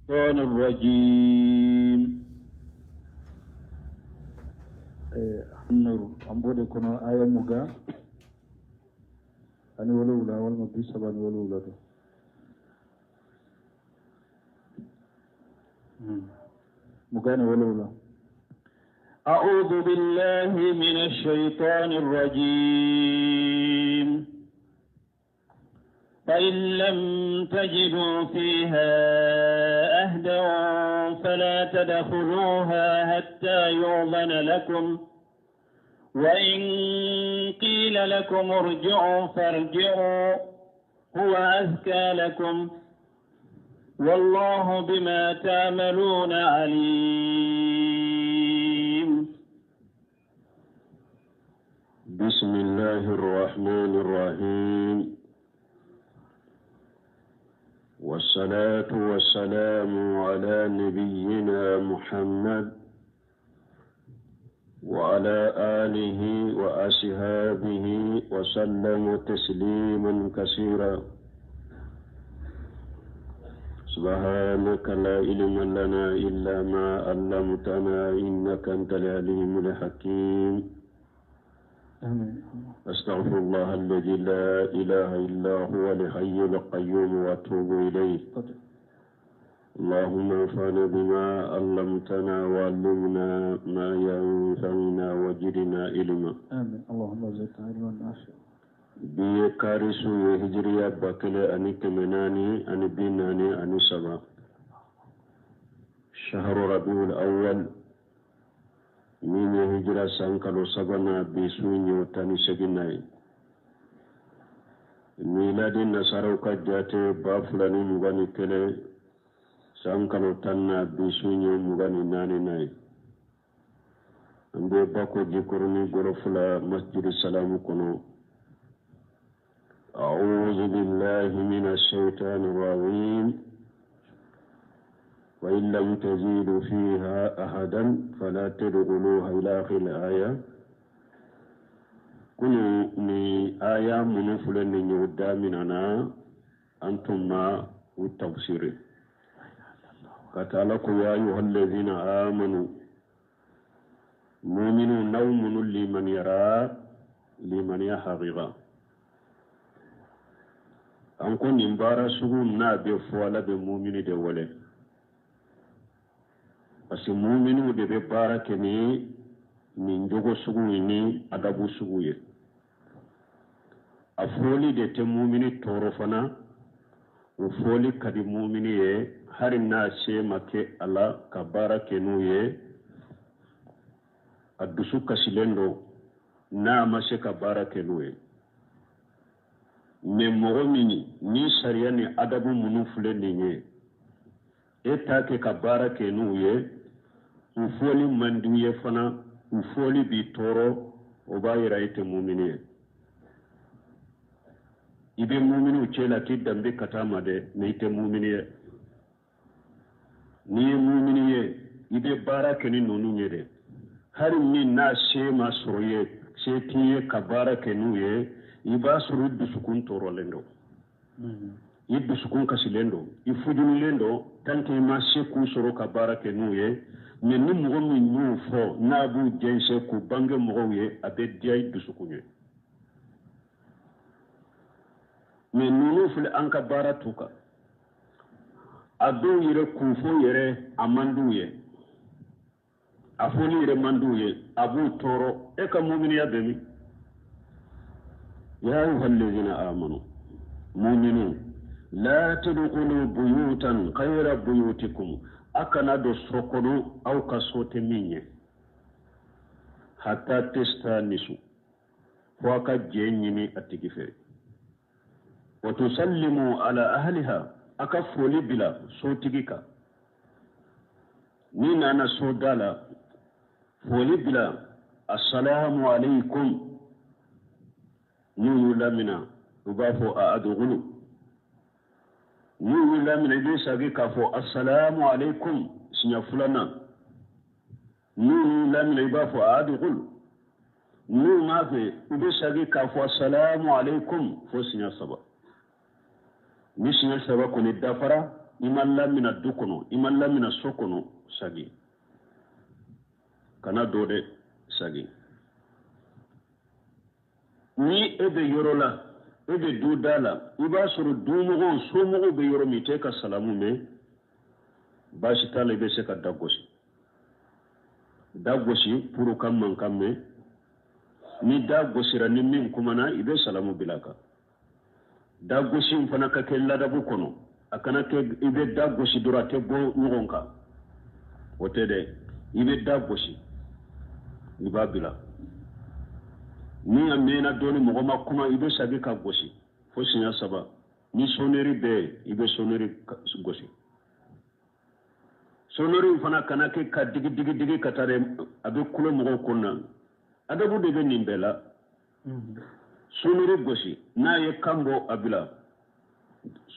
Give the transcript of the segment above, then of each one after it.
الشيطان الرجيم. Nuru an b'o de kɔnɔ, aya 27 walima 37 don. 27. أعوذ بالله من الشيطان الرجيم. فإن لم تجدوا فيها أهدا فلا تدخلوها حتى يؤذن لكم، وإن قيل لكم ارجعوا فارجعوا، هو أزكى لكم، والله بما تعملون عليم. بسم الله الرحمن الرحيم، والصلاة والسلام على نبينا محمد وعلى آله وأصحابه وسلم تسليما كثيرا. سبحانك لا علم لنا إلا ما علمتنا إنك أنت العليم الحكيم. آمين. أستغفر الله الذي لا إله إلا هو الحي القيوم وأتوب إليه. اللهم انفعنا بما علمتنا وعلمنا ما ينفعنا وزدنا علما. آمين، اللهم زدنا علما نافعا. Bi ye kari su ye, hijiriya 1443, shahru rabiul awwal, min ye hijira san kalo sabanan, bi su ye o 18nan ye. Miladi nasaraw ka jate 2021 san kalo 10 na, bi su ye 24nan ye. An bɛ Bako Jikɔrɔni Gɔlɔfu la, Masjidi Salamu kɔnɔ. أعوذ بالله من الشيطان الرجيم. وإن لم تجدوا فيها أحدا فلا تدخلوها إلى آخر الآية. Kunu ni aya minnu filɛ nin ye, o daminɛna, an tun ma u tafsiri ka taa. Ala ko: يا أيها الذين آمنوا, muminu n'aw minnu limaniyara limaniya haqiqa. An ko nin baara sugu n'a bɛ fɔ, Ala bɛ mumini de wele, parce que muminiw de bɛ baara kɛ ni nin jogo sugu ni adabu sugu ye. A fɔli de tɛ mumini tɔɔrɔ fana, o fɔli ka di mumini ye, hali n'a se ma kɛ a la ka baara kɛ n'u ye. A dusu kasilen don n'a ma se ka baara kɛ n'u ye. Mais mɔgɔ min ni sariya ni adabu minnu filɛ nin ye, e t'a kɛ ka baara kɛ n'u ye, u fɔli man di ye fana, u fɔli b'i tɔɔrɔ, o b'a yira e tɛ mumini ye. I bɛ muminiw cɛ la k'i danbe ka taa ma dɛ, mais i tɛ mumini ye. N'i ye mumini ye, i bɛ baara kɛ ni ninnu ye dɛ. Hali min n'a se ma sɔrɔ ye, se t'i ye ka baara kɛ n'u ye, i b'a sɔrɔ i dusukun tɔɔrɔlen don, i dusukun kasilen don, i fujunulen don, tant que i ma se k'u sɔrɔ ka baara kɛ n'u ye. Mais ni mɔgɔ min y'u fɔ, n'a b'u jɛnsɛn k'u bange mɔgɔw ye, a bɛ diya i dusukun ye. Mais ninnu filɛ, an ka baara t'u kan. A dɔw yɛrɛ k'u fɔ yɛrɛ, a man d'u ye, a fɔli yɛrɛ man d'u ye, a b'u tɔɔrɔ. E ka muminiya bɛ min? يا أيها الذين آمنوا, muminu, لا تدخلوا بيوتا غير بيوتكم, a kana don so kɔnɔ aw ka so tɛ min ye, حتى تستأنسوا, fo a ka jɛ ɲini a tigi fɛ, وتسلموا على أهلها, a ka foli bila sotigi kan. Ni nana so da la, foli bila: السلام عليكم. N'u y'u lamina, u b'a fɔ: a أدخل. N'u y'u lamina, i bɛ segin k'a fɔ: السلام عليكم, siɲɛ filanan. N'u y'u lamina, i b'a fɔ: a أدخل. N'u m'a fɛ, i bɛ segin k'a fɔ: السلام عليكم, fo siɲɛ saba. Ni siɲɛ saba kɔni dafara I ma lamina du kɔnɔ, i ma lamina so kɔnɔ, sagi, kana don dɛ, sagi. Ni e bɛ yɔrɔ la, e bɛ du da la, i b'a sɔrɔ dumɔgɔw, somɔgɔw bɛ yɔrɔ min, t'e ka salamu mɛn, baasi t'a la, i bɛ se ka da gosi, da gosi pour ka mankan mɛn. Ni da gosira, ni min kumana, i bɛ salamu bila a kan. Da gosi in fana ka kɛ ladabu kɔnɔ, a kana kɛ i bɛ da gosi dɔrɔn, a tɛ bɔ ɲɔgɔn kan, o tɛ dɛ. I bɛ da gosi, i b'a bila. Ni a mɛnna dɔɔni, mɔgɔ ma kuma, i bɛ sagi ka gosi fo siɲɛ saba. Ni sonnerie bɛ yen, i bɛ sonnerie gosi. Sonnerie in fana kana kɛ ka digi digi digi ka taa dɛ, a bɛ kulo mɔgɔw kun na. Adabu de bɛ nin bɛɛ la. Sonnerie gosi, n'a ye kan bɔ, a bila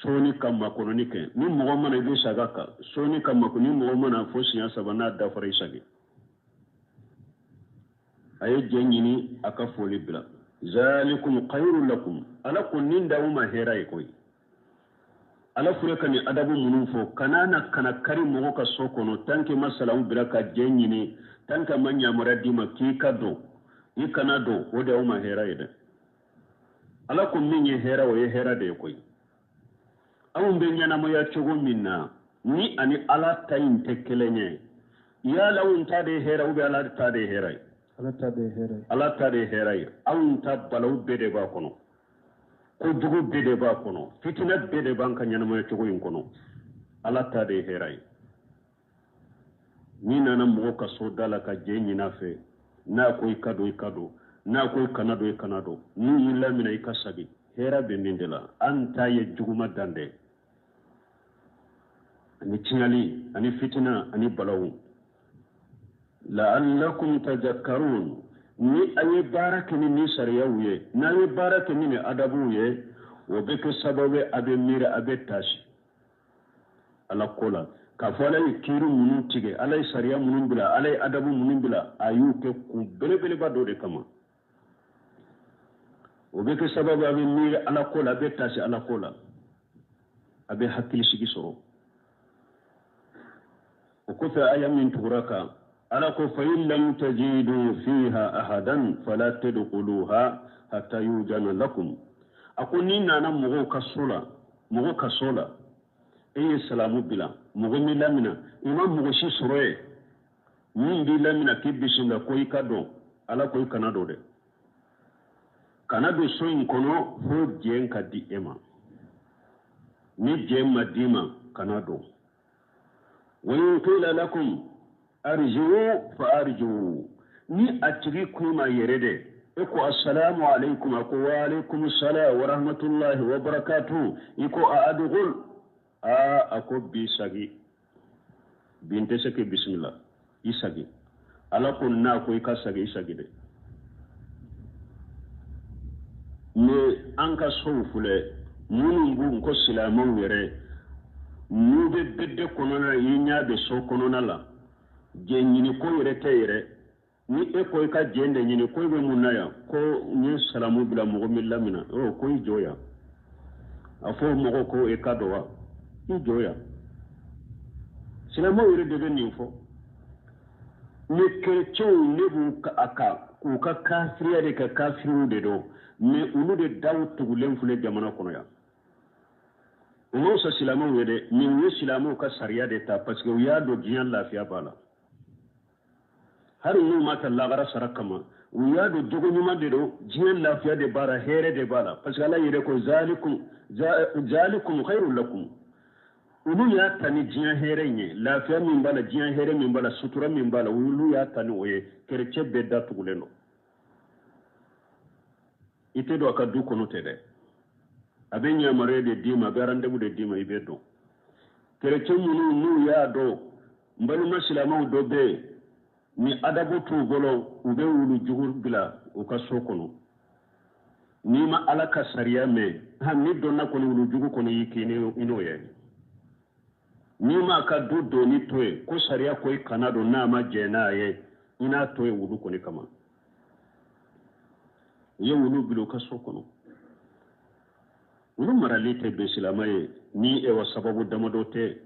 sɔɔni ka makɔnɔni kɛ. Ni mɔgɔ mana, i bɛ saga kan sɔɔni ka makɔnɔ. Ni mɔgɔ mana fo siɲɛ saba, n'a dafara, i sagi. A ye jɛ ɲini, a ka foli bila. Zalikum khairu lakum. Ala ko nin d'aw ma hɛrɛ ye koyi. Ala filɛ ka nin adabu minnu fɔ, kana na kana kari mɔgɔ ka so kɔnɔ tant que ma salamu bila ka jɛ ɲini, tant que ma yamaruya d'i ma k'i ka don, i kana don. O de aw ma hɛrɛ ye dɛ. Ala ko min ye hɛrɛ, o ye hɛrɛ de ye koyi. Anw bɛ ɲɛnamaya cogo min na, ni ani Ala ta in tɛ kelen ye, yala anw ta de ye hɛrɛ ou bien Ala ta de ye hɛrɛ ye? Ala ta de ye hɛrɛ ye. Ala ta de ye hɛrɛ ye. Anw ta, balawu bɛɛ de b'a kɔnɔ, kojugu bɛɛ de b'a kɔnɔ, fitinɛ bɛɛ de b'an ka ɲɛnamaya cogo in kɔnɔ. Ala ta de ye hɛrɛ ye. N'i nana mɔgɔ ka so da la ka jɛ ɲini a fɛ, n'a ko i ka don, i ka don. N'a ko i kana don, i kana don. N'u y'i laminɛ, i ka sagi. Hɛrɛ bɛ nin de la. An ta ye juguma dan dɛ, ani tiɲɛli, ani fitina, ani balawu. La'allakum tadhakkarun. Ni a ye baara kɛ ni nin sariyaw ye, n'a ye baara kɛ ni nin adabuw ye, o bɛ kɛ sababu ye a bɛ miiri, a bɛ taasi Ala ko la, k'a fɔ Ala ye kiiri minnu tigɛ, Ala ye sariya minnu bila, Ala ye adabu minnu bila, a y'u kɛ kun belebeleba dɔ de kama. O bɛ kɛ sababu a bɛ miiri Ala ko la, a bɛ taasi Ala ko la, a bɛ hakilisigi sɔrɔ. O kɔfɛ, aya min tugura kan, Ala ko: fa in lam tajidu fiha ahadan fala tadkhuluha hatta yujana lakum. A ko n'i nana mɔgɔw ka so la, mɔgɔ ka so la, e ye salamu bila, mɔgɔ min lamina, i ma mɔgɔ si sɔrɔ yen min b'i lamina k'i bisimila ko i ka don, Ala ko i kana don dɛ. Kana don so in kɔnɔ fo jɛn ka di e ma. Ni jɛn ma d'i ma, kana don. Wa in qila lakum arji'u fa arji'u. Ni a tigi ko i ma yɛrɛ dɛ, e ko assalamu alaikum, a ko wa alaikum salam wa rahmatullahi wa barakatuh, i ko a adkhul, a a ko bi sagi, bi n tɛ se k'i bisimila, i sagi. Ala ko n'a ko i ka sagi, i sagi dɛ. Mais an ka sow filɛ, minnu b'u ko silamɛw yɛrɛ, n'u bɛ bɛɛ kɔnɔna la, i ɲɛ bɛ so kɔnɔna la, jɛ ɲini ko yɛrɛ tɛ yɛrɛ. Ni e ko i ka jɛn de ɲini, ko i bɛ mun na yan? Ko n ye salamu bila, mɔgɔ min lamina ɔ, ko i jɔ yan. A fɔ mɔgɔ ko e ka dɔn wa, i jɔ yan. Silamɛw yɛrɛ de bɛ nin fɔ. Ni kerecɛnw ne b'u a kan k'u ka kafiriya de kɛ, kafiriw de don, mais olu de daw tugulen filɛ jamana kɔnɔ yan. U ma fisa silamɛw ye dɛ, mais u ye silamɛw ka sariya de ta, parce que u y'a dɔn diɲɛ lafiya b'a la. Hali n'u ma ta lagara sara kama, u y'a dɔn jogo ɲuman de don, diɲɛ lafiya de b'a la, hɛrɛ de b'a la, parce que Ala yɛrɛ ko zalikum zalikum khairul lakum. Olu y'a ta ni diɲɛ hɛrɛ in ye, lafiya min b'a la, diɲɛ hɛrɛ min b'a la, sutura min b'a la, olu y'a ta ni o ye. Kerecɛ bɛɛ da tugulen don, i tɛ don a ka du kɔnɔ tɛ dɛ. A bɛ yamaruya de d'i ma, a bɛ rendez-vous de d'i ma, i bɛ don. Kerecɛ minnu n'u y'a dɔn, n balima silamɛw dɔ bɛ yen, ni adabu t'u bolo, u bɛ wulu jugu bila u ka so kɔnɔ. N'i ma Ala ka sariya mɛn, han, ni donna kɔni, wulu jugu kɔni y'i k'i i n'o ye. N'i m'a ka du donni to yen, ko sariya ko i kana don, n'a ma jɛn n'a ye, i n'a to yen wulu kɔni kama. U ye wulu bila u ka so kɔnɔ. Olu marali tɛ bɛn silama ye ni ewa sababu damadɔ tɛ.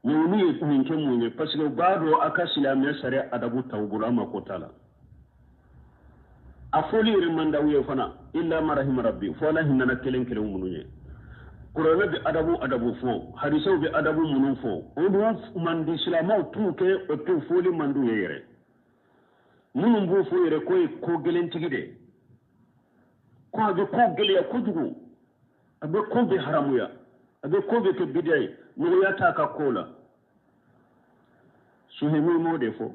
Mais olu ye nin kɛ mun ye? Parce que u b'a dɔn a ka silamɛya sariya adabu t'aw bolo, a mako t'a la. A fɔli yɛrɛ man d'aw ye fana, illa ma rahima rabbi, fo Ala hinɛna kelen kelen minnu ye. Kuranɛ bɛ adabu adabu fɔ, hadisaw bɛ adabu minnu fɔ, olu man di silamɛw t'u kɛ, o t'u fɔli man d'u ye yɛrɛ. Minnu b'u fɔ yɛrɛ k'o ye ko gɛlɛntigi de, ko a bɛ ko gɛlɛya kojugu, a bɛ ko bɛ haramuya, a bɛ ko bɛ kɛ bidiya ye, nɔgɔya t'a ka ko la. Suhemu m'o de fɔ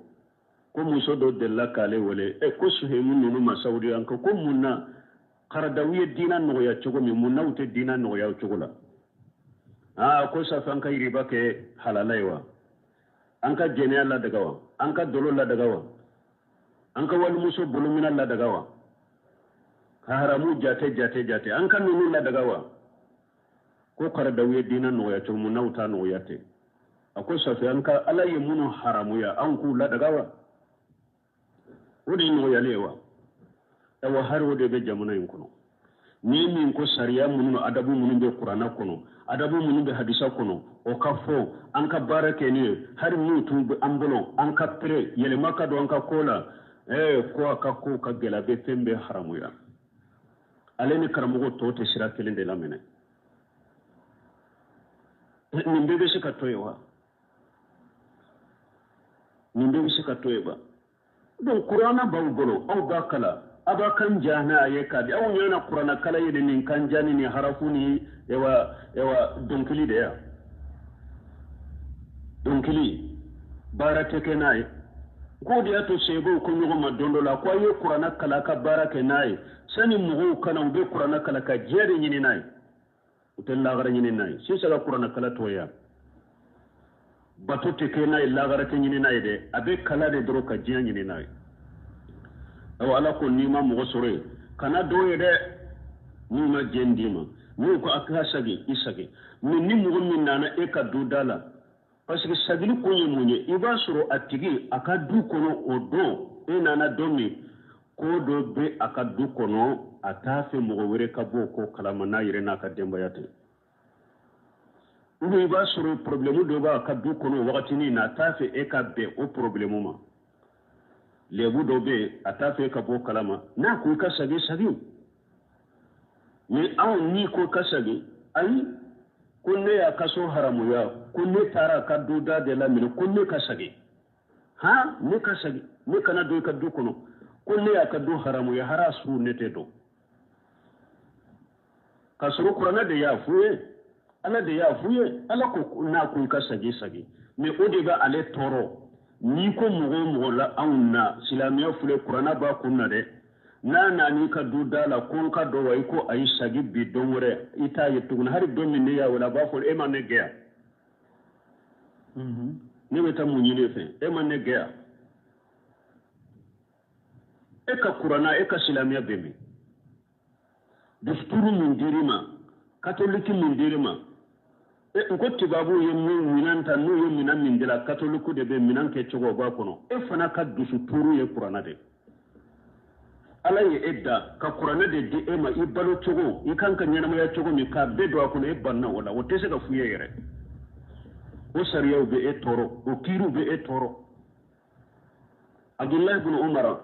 ko muso dɔ delila k'ale wele, ɛ ko Suhemu ninnu ma Sawudi an ko ko mun na Karadawi ye diina nɔgɔya cogo min, mun na u tɛ diina nɔgɔya o cogo la? Aa ko safi an ka yiriba kɛ halala ye wa? An ka jɛnɛya ladaga wa? An ka dolo ladaga wa? An ka walimuso bolomina ladaga wa? Ka haramu jate jate jate, an ka ninnu ladaga wa? Ko Karadawi ye diina nɔgɔya cogo mun n'aw t'a nɔgɔya ten? A ko safi an ka Ala ye minnu haramuya, anw k'u ladaga wa? O de ye nɔgɔyali ye wa? Ayiwa, hari o de bɛ jamana in kɔnɔ. Ni min ko sariya minnu, adabu minnu bɛ kuranna kɔnɔ, adabu minnu bɛ hadisa kɔnɔ, o ka fɔ an ka baara kɛ ni ye, hali n'u tun bɛ an bolo, an ka pere yɛlɛma ka don an ka ko la. Ko a ka kow ka gɛlɛn, a bɛ fɛn bɛɛ haramuya. Ale ni karamɔgɔ tɔw tɛ sira kelen de laminɛ. Nin bɛɛ bɛ se ka to yen wa? Nin bɛɛ bɛ se ka to yen wa? Donc kuranna b'aw bolo, aw b'a kalan, a b'a kan ja n'a ye k'a di aw ɲɛna. Kuranna kalan ye de nin kan ja ni nin harafu ni ewa ewa dɔnkili de ya. Dɔnkili baara tɛ kɛ n'a ye. K'o de y'a to seebaw ko ɲɔgɔn ma don dɔ la ko a ye kuranna kalan, ka baara kɛ n'a ye, sani mɔgɔw kana u bɛ kuranna kalan ka diɲɛ de ɲini n'a ye, u tɛ lagara ɲini n'a ye. Sisan ka kuranna kalan tɔ ya, bato tɛ kɛ n'a ye, lagara tɛ ɲini n'a ye dɛ, a bɛ kala de dɔrɔn ka diɲɛ ɲini n'a ye. Ayiwa, Ala ko n'i ma mɔgɔ sɔrɔ yen, kana dɔw ye dɛ, n'u ma jɛn d'i ma, n'u ko a ka sagi, i sagi. Mais ni mɔgɔ min nana e ka du da la, parce que sagili kun ye mun ye? I b'a sɔrɔ a tigi a ka du kɔnɔ, o don e nana don min, ko dɔ bɛ a ka du kɔnɔ, a t'a fɛ mɔgɔ wɛrɛ ka bɔ o ko kalama n'a yɛrɛ n'a ka denbaya tɛ. Ou bien i b'a sɔrɔ problème dɔ b'a ka du kɔnɔ o wagatinin na, a t'a fɛ e ka bɛn o problème ma. Lebu dɔ bɛ yen, a t'a fɛ e ka bɔ o kalama. N'a ko i ka sagi, sagi. Mais anw n'i ko ka sagi, ayi, ko ne y'a ka so haramuya, ko ne taara a ka du da de laminɛ, ko ne ka sagi, han, ne ka sagi, ne kana don i ka du kɔnɔ, ko ne y'a ka du haramuya, hara su ne tɛ dɔn. K'a sɔrɔ kuranɛ de y'a f'u ye, Ala de y'a f'u ye. Ala ko n'a ko i ka sagi, sagi. Mais o de bɛ ale tɔɔrɔ. N'i ko mɔgɔ o mɔgɔ la anw na silamɛya filɛ, kuranɛ b'a kun na dɛ, n'a nan'i ka du da la ko n ka dɔn wa, i ko ayi, sagi bi, don wɛrɛ i t'a ye tuguni. Hali don min ne y'a wele, a b'a fɔ e ma ne gɛn, ne bɛ taa mun ɲini e fɛ? E ma ne gɛn. E ka kuranna, e ka silamɛya bɛ min? Dusturu min dir'i ma, katoliki min dir'i ma, e n ko tubabuw ye min minɛn ta, n'u ye minɛn min dila, katoliku de bɛ minɛn kɛ cogo b'a kɔnɔ. E fana ka dusuturu ye kuranna de. Ala ye e da ka kuranɛ de di e ma, i balo cogo, i kan ka ɲɛnamaya cogo min, k'a bɛɛ don a kɔnɔ, e banna o la. O tɛ se ka f'u ye yɛrɛ. O sariyaw bɛ e tɔɔrɔ, o kiiriw bɛ e tɔɔrɔ. Abudulayi bin Umar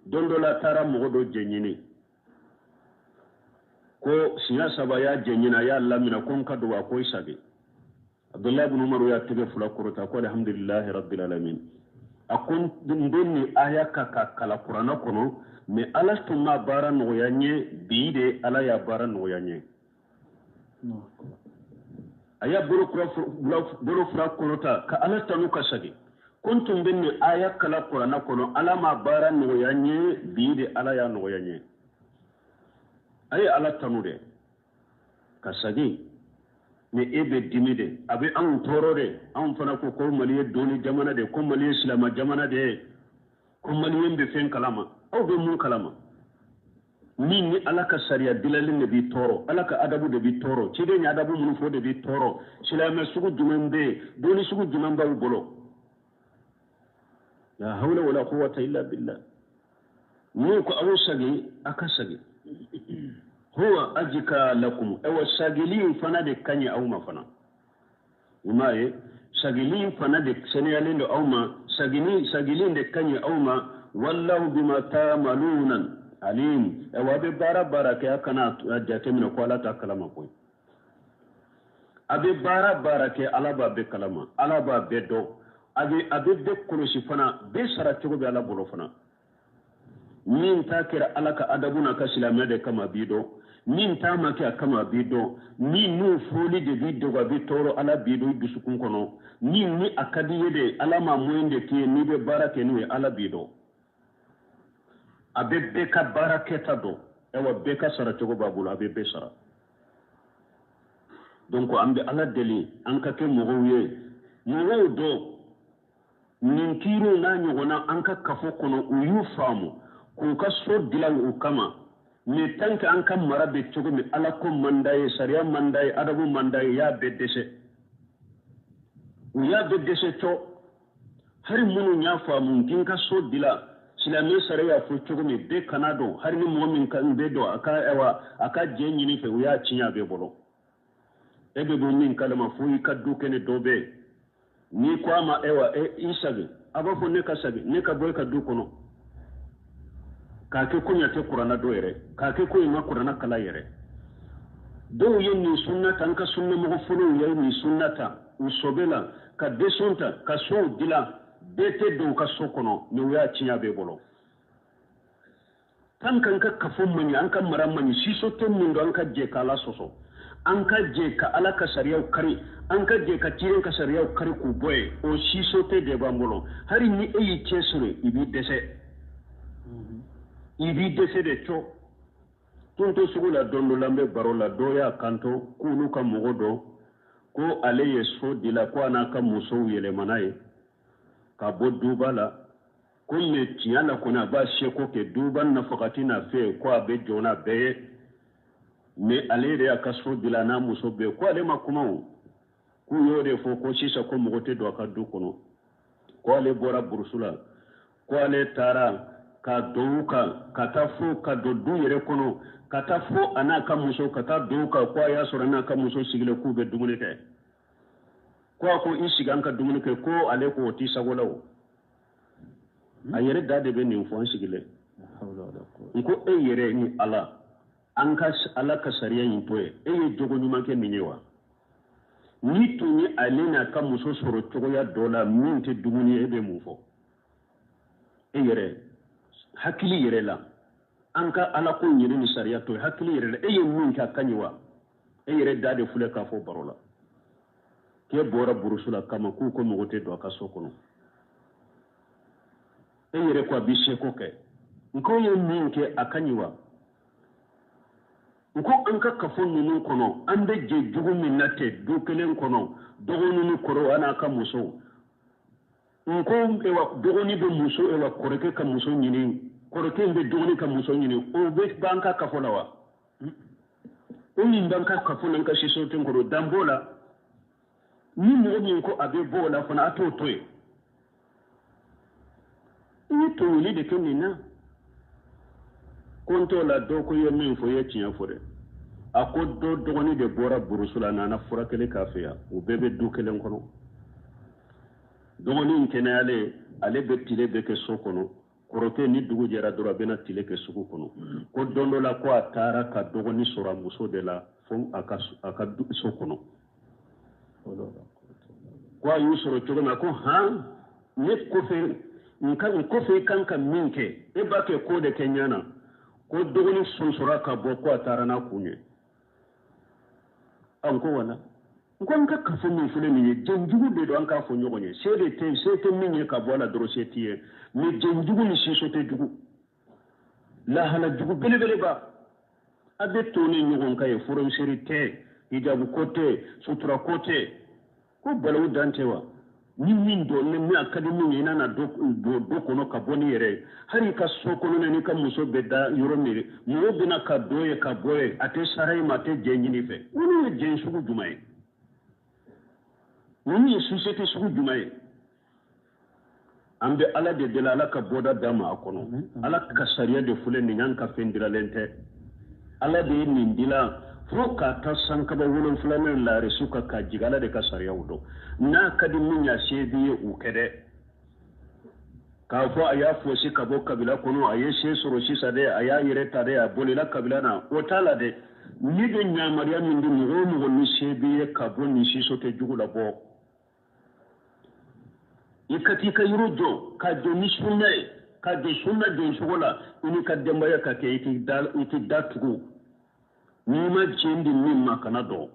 don dɔ la taara mɔgɔ dɔ jɛɲini, ko siɲɛ saba y'a jɛɲini, a y'a lamina ko n ka don, a ko i sagi. Abudulayi bin Umar y'a tɛgɛ fila kɔrɔta ko alhamdulilahi rabbil alamin. A ko n bɛ nin aya ka ka kala kuranɛ kɔnɔ, mais Ala tun ma baara nɔgɔya n ye, bi de Ala y'a baara nɔgɔya n ye. A y'a bolo fila kɔrɔta ka Ala tanu ka sagi, ko n tun bɛ nin aya kala kuranɛ kɔnɔ, Ala ma baara nɔgɔya n ye, bi de Ala y'a nɔgɔya n ye. A ye Ala tanu dɛ ka sagi. Ni e bɛ dimi de, a bɛ anw tɔɔrɔ de. Anw fana ko ko Mali ye dɔnni jamana de, ko Mali ye silama jamana de ye, ko maliyɛn bɛ fɛn kalama. Aw bɛ mun kalama? Min ni Ala ka sariya dilalen de b'i tɔɔrɔ, Ala ka adabu de b'i tɔɔrɔ, ciden ye adabu minnu fɔ de b'i tɔɔrɔ. Silamɛ sugu jumɛn bɛ yen? Dɔnni sugu jumɛn b'aw bolo? La hawla wala quwwata illa billah. N'u ko aw sagi, a ka sagi. Huwa azka lakum, awa sagili in fana de ka ɲi aw ma fana. I m'a ye, sagili in fana de seniyalen don aw ma, sagili in de ka ɲi aw ma. Wallahu bima ta'maluna alim. Awa a bɛ baara baara kɛ, a kana a jateminɛ ko Ala t'a kalama koyi. A bɛ baara baara kɛ, Ala b'a bɛɛ kalama, Ala b'a bɛɛ dɔn, a bɛ bɛɛ kɔlɔsi fana, bɛɛ sara cogo bɛ Ala bolo fana. Min ta kɛra Ala ka adabu n'a ka silamɛya de kama a b'i dɔn, min ta ma kɛ a kama a b'i dɔn, min n'o fɔli de b'i dogo a b'i tɔɔrɔ, Ala b'i dɔn i dusukun kɔnɔ, min ni a ka di i ye de, Ala ma moyen de k'i ye n'i bɛ baara kɛ n'o ye, Ala b'i dɔn. A bɛ bɛɛ ka baara kɛta dɔn, ayiwa bɛɛ ka sara cogo b'a bolo, a bɛ bɛɛ sara. Donc an bɛ Ala deli an ka kɛ mɔgɔw ye, mɔgɔw dɔn nin kiiriw n'a ɲɔgɔnna an ka kafo kɔnɔ, u y'u faamu k'u ka so dilan u kama. Mais tant que an ka mara bɛ cogo min, Ala ko man d'a ye, sariya man d'a ye, adabu man d'a ye, y'a bɛɛ dɛsɛ, u y'a bɛɛ dɛsɛ cɔ. Hali minnu y'a faamu k'i ka so dilan silamɛ sariya fɔ cogo min, bɛɛ kana dɔn, hali ni mɔgɔ min ka bɛɛ dɔn, a ka ayiwa a ka jɛ ɲini fɛ, u y'a tiɲɛ a bɛɛ bolo. E bɛ bɔ min kalama, fo i ka du kɛnɛ dɔ bɛ yen, n'i ko a ma ayiwa i sagi, a b'a fɔ ne ka sagi, ne ka bɔ e ka du kɔnɔ, k'a kɛ ko ɲa tɛ kuranna dɔ yɛrɛ, k'a kɛ ko i ma kuranna kalan yɛrɛ. Dɔw ye nin sunna ta, an ka sunnamɔgɔ fɔlɔw ye nin sunna ta u sɔbɛ la, ka desɔn ta ka sow dilan, bɛɛ tɛ don u ka so kɔnɔ, mais u y'a tiɲɛ a bɛɛ bolo. Tant qu'an ka kafo man ɲi, an ka mara man ɲi, siso tɛ min don, an ka jɛ k'Ala sɔsɔ, an ka jɛ ka Ala ka sariyaw kari, an ka jɛ ka ciren ka sariyaw kari k'u bɔ yen, o siso tɛ de b'an bolo. Hali ni e y'i cɛsiri, i b'i dɛsɛ, i b'i dɛsɛ de cɔ. Tunto sugu la don dɔ la, an bɛ baro la, dɔ y'a kanto k'olu ka mɔgɔ dɔ ko ale ye so dila, ko a n'a ka musow yɛlɛmana ye ka bɔ duba la, ko mais tiɲɛ la kɔni a b'a seko kɛ duba nafakati n'a fɛ, ko a bɛ jɔ n'a bɛɛ ye, mais ale yɛrɛ y'a ka so dila n'a muso bɛɛ, ko ale ma kuma o, k'u y'o de fɔ ko sisan ko mɔgɔ tɛ don a ka du kɔnɔ, ko ale bɔra burusu la, ko ale taara ka don u kan, ka taa fo ka don du yɛrɛ kɔnɔ, ka taa fo a n'a ka muso, ka taa don u kan, ko a y'a sɔrɔ n'a ka muso sigilen k'u bɛ dumuni kɛ, ko a ko i sigi an ka dumuni kɛ, ko ale ko o t'i sago la o. A yɛrɛ da de bɛ nin fɔ an sigilen. N ko e yɛrɛ ni Ala, an ka Ala ka sariya in to yen, e ye jogo ɲuman kɛ nin ye wa? N'i tun ye ale n'a ka muso sɔrɔ cogoya dɔ la min tɛ dumuni ye, e bɛ mun fɔ? E yɛrɛ hakili yɛrɛ la, an ka Ala ko ɲini ni sariya to yen, hakili yɛrɛ la, e ye min kɛ a ka ɲi wa? E yɛrɛ da de filɛ k'a fɔ baro la k'e bɔra burusu la kama k'u ko mɔgɔ tɛ don a ka so kɔnɔ. E yɛrɛ ko a b'i seko kɛ, n ko ye min kɛ a ka ɲi wa? N ko an ka kafo ninnu kɔnɔ, an bɛ jɛ jugu min na tɛ du kelen kɔnɔ, dɔgɔnin ni kɔrɔw a n'a ka musow. N ko ewa dɔgɔnin bɛ muso ewa kɔrɔkɛ ka muso ɲini, kɔrɔkɛ bɛ dɔgɔnin ka muso ɲini, o bɛ b'an ka kafo la wa? O min b'an ka kafo n'an ka société kɔnɔ, dan b'o la. Ni mɔgɔ min ko a bɛ bɔ o la fana, a t'o to yen. I ye tɔɲɔli de kɛ nin na. Ko n t'o la, dɔ ko i ye min fɔ, i ye tiɲɛ fɔ dɛ. A ko dɔ dɔgɔnin de bɔra burusu la, a nana furakɛli k'a fɛ yan, u bɛɛ bɛ du kelen kɔnɔ. Dɔgɔnin kɛnɛyalen, ale bɛ tile bɛɛ kɛ so kɔnɔ, kɔrɔkɛ ni dugu jɛra dɔrɔn a bɛna tile kɛ sugu kɔnɔ. Ko don dɔ la ko a taara ka dɔgɔnin sɔrɔ a muso de la fo a ka so kɔnɔ. Ko a y'u sɔrɔ cogo min na, ko han, ne kɔfɛ n kɔfɛ i kan ka min kɛ, e b'a kɛ k'o de kɛ ɲɛ na. Ko dɔgɔnin sonsora ka bɔ, ko a taara n'a kun ye. N ko wala, n ko an ka kafo min filɛ nin ye, jɛnjugu de don, an k'a fɔ ɲɔgɔn ye. Se de tɛ, se tɛ min ye ka bɔ a la dɔrɔn, se t'i ye. Mais jɛnjugu ni siso tɛ jugu, lahala jugu belebeleba. A bɛ to ni ɲɔgɔn kan ye, furusiri tɛ, hijabu ko tɛ, sutura ko tɛ, ko balawu dan tɛ wa? Ni min don, ni min a ka di min ye, i nana don du kɔnɔ ka bɔ n'i yɛrɛ ye, hali i ka so kɔnɔna n'i ka muso bɛ da yɔrɔ min, mɔgɔw bɛna ka don ye ka bɔ ye, a tɛ sara i ma, a tɛ jɛ ɲini fɛ. Ninnu ye jɛ sugu jumɛn ye? Ninnu ye société sugu jumɛn ye? An bɛ Ala de deli, Ala ka bɔda d'an ma a kɔnɔ. Ala ka sariya de filɛ nin ye, an ka fɛn diralen tɛ. Ala de ye nin dilan fo ka taa sankaba wolonfilanan laarisu kan ka jigin. Ala de ka sariyaw don. N'a ka di min ye, a se b'i ye, u kɛ dɛ. K'a fɔ a y'a fosi ka bɔ kabila kɔnɔ, a ye se sɔrɔ sisan dɛ, a y'a yɛrɛ ta dɛ, a bolila kabila na, o t'a la dɛ. Ne bɛ yamaruya min di mɔgɔ o mɔgɔ, ni se b'i ye ka bɔ nin siso tɛ jugu la, bɔ i ka t'i ka yɔrɔ jɔ, ka jɔ ni sunna ye, ka jɔ sunna jɔcogo la, i n'i ka denbaya ka kɛ. I t'i da tugu. N'i ma jɛn di min ma, kana dɔn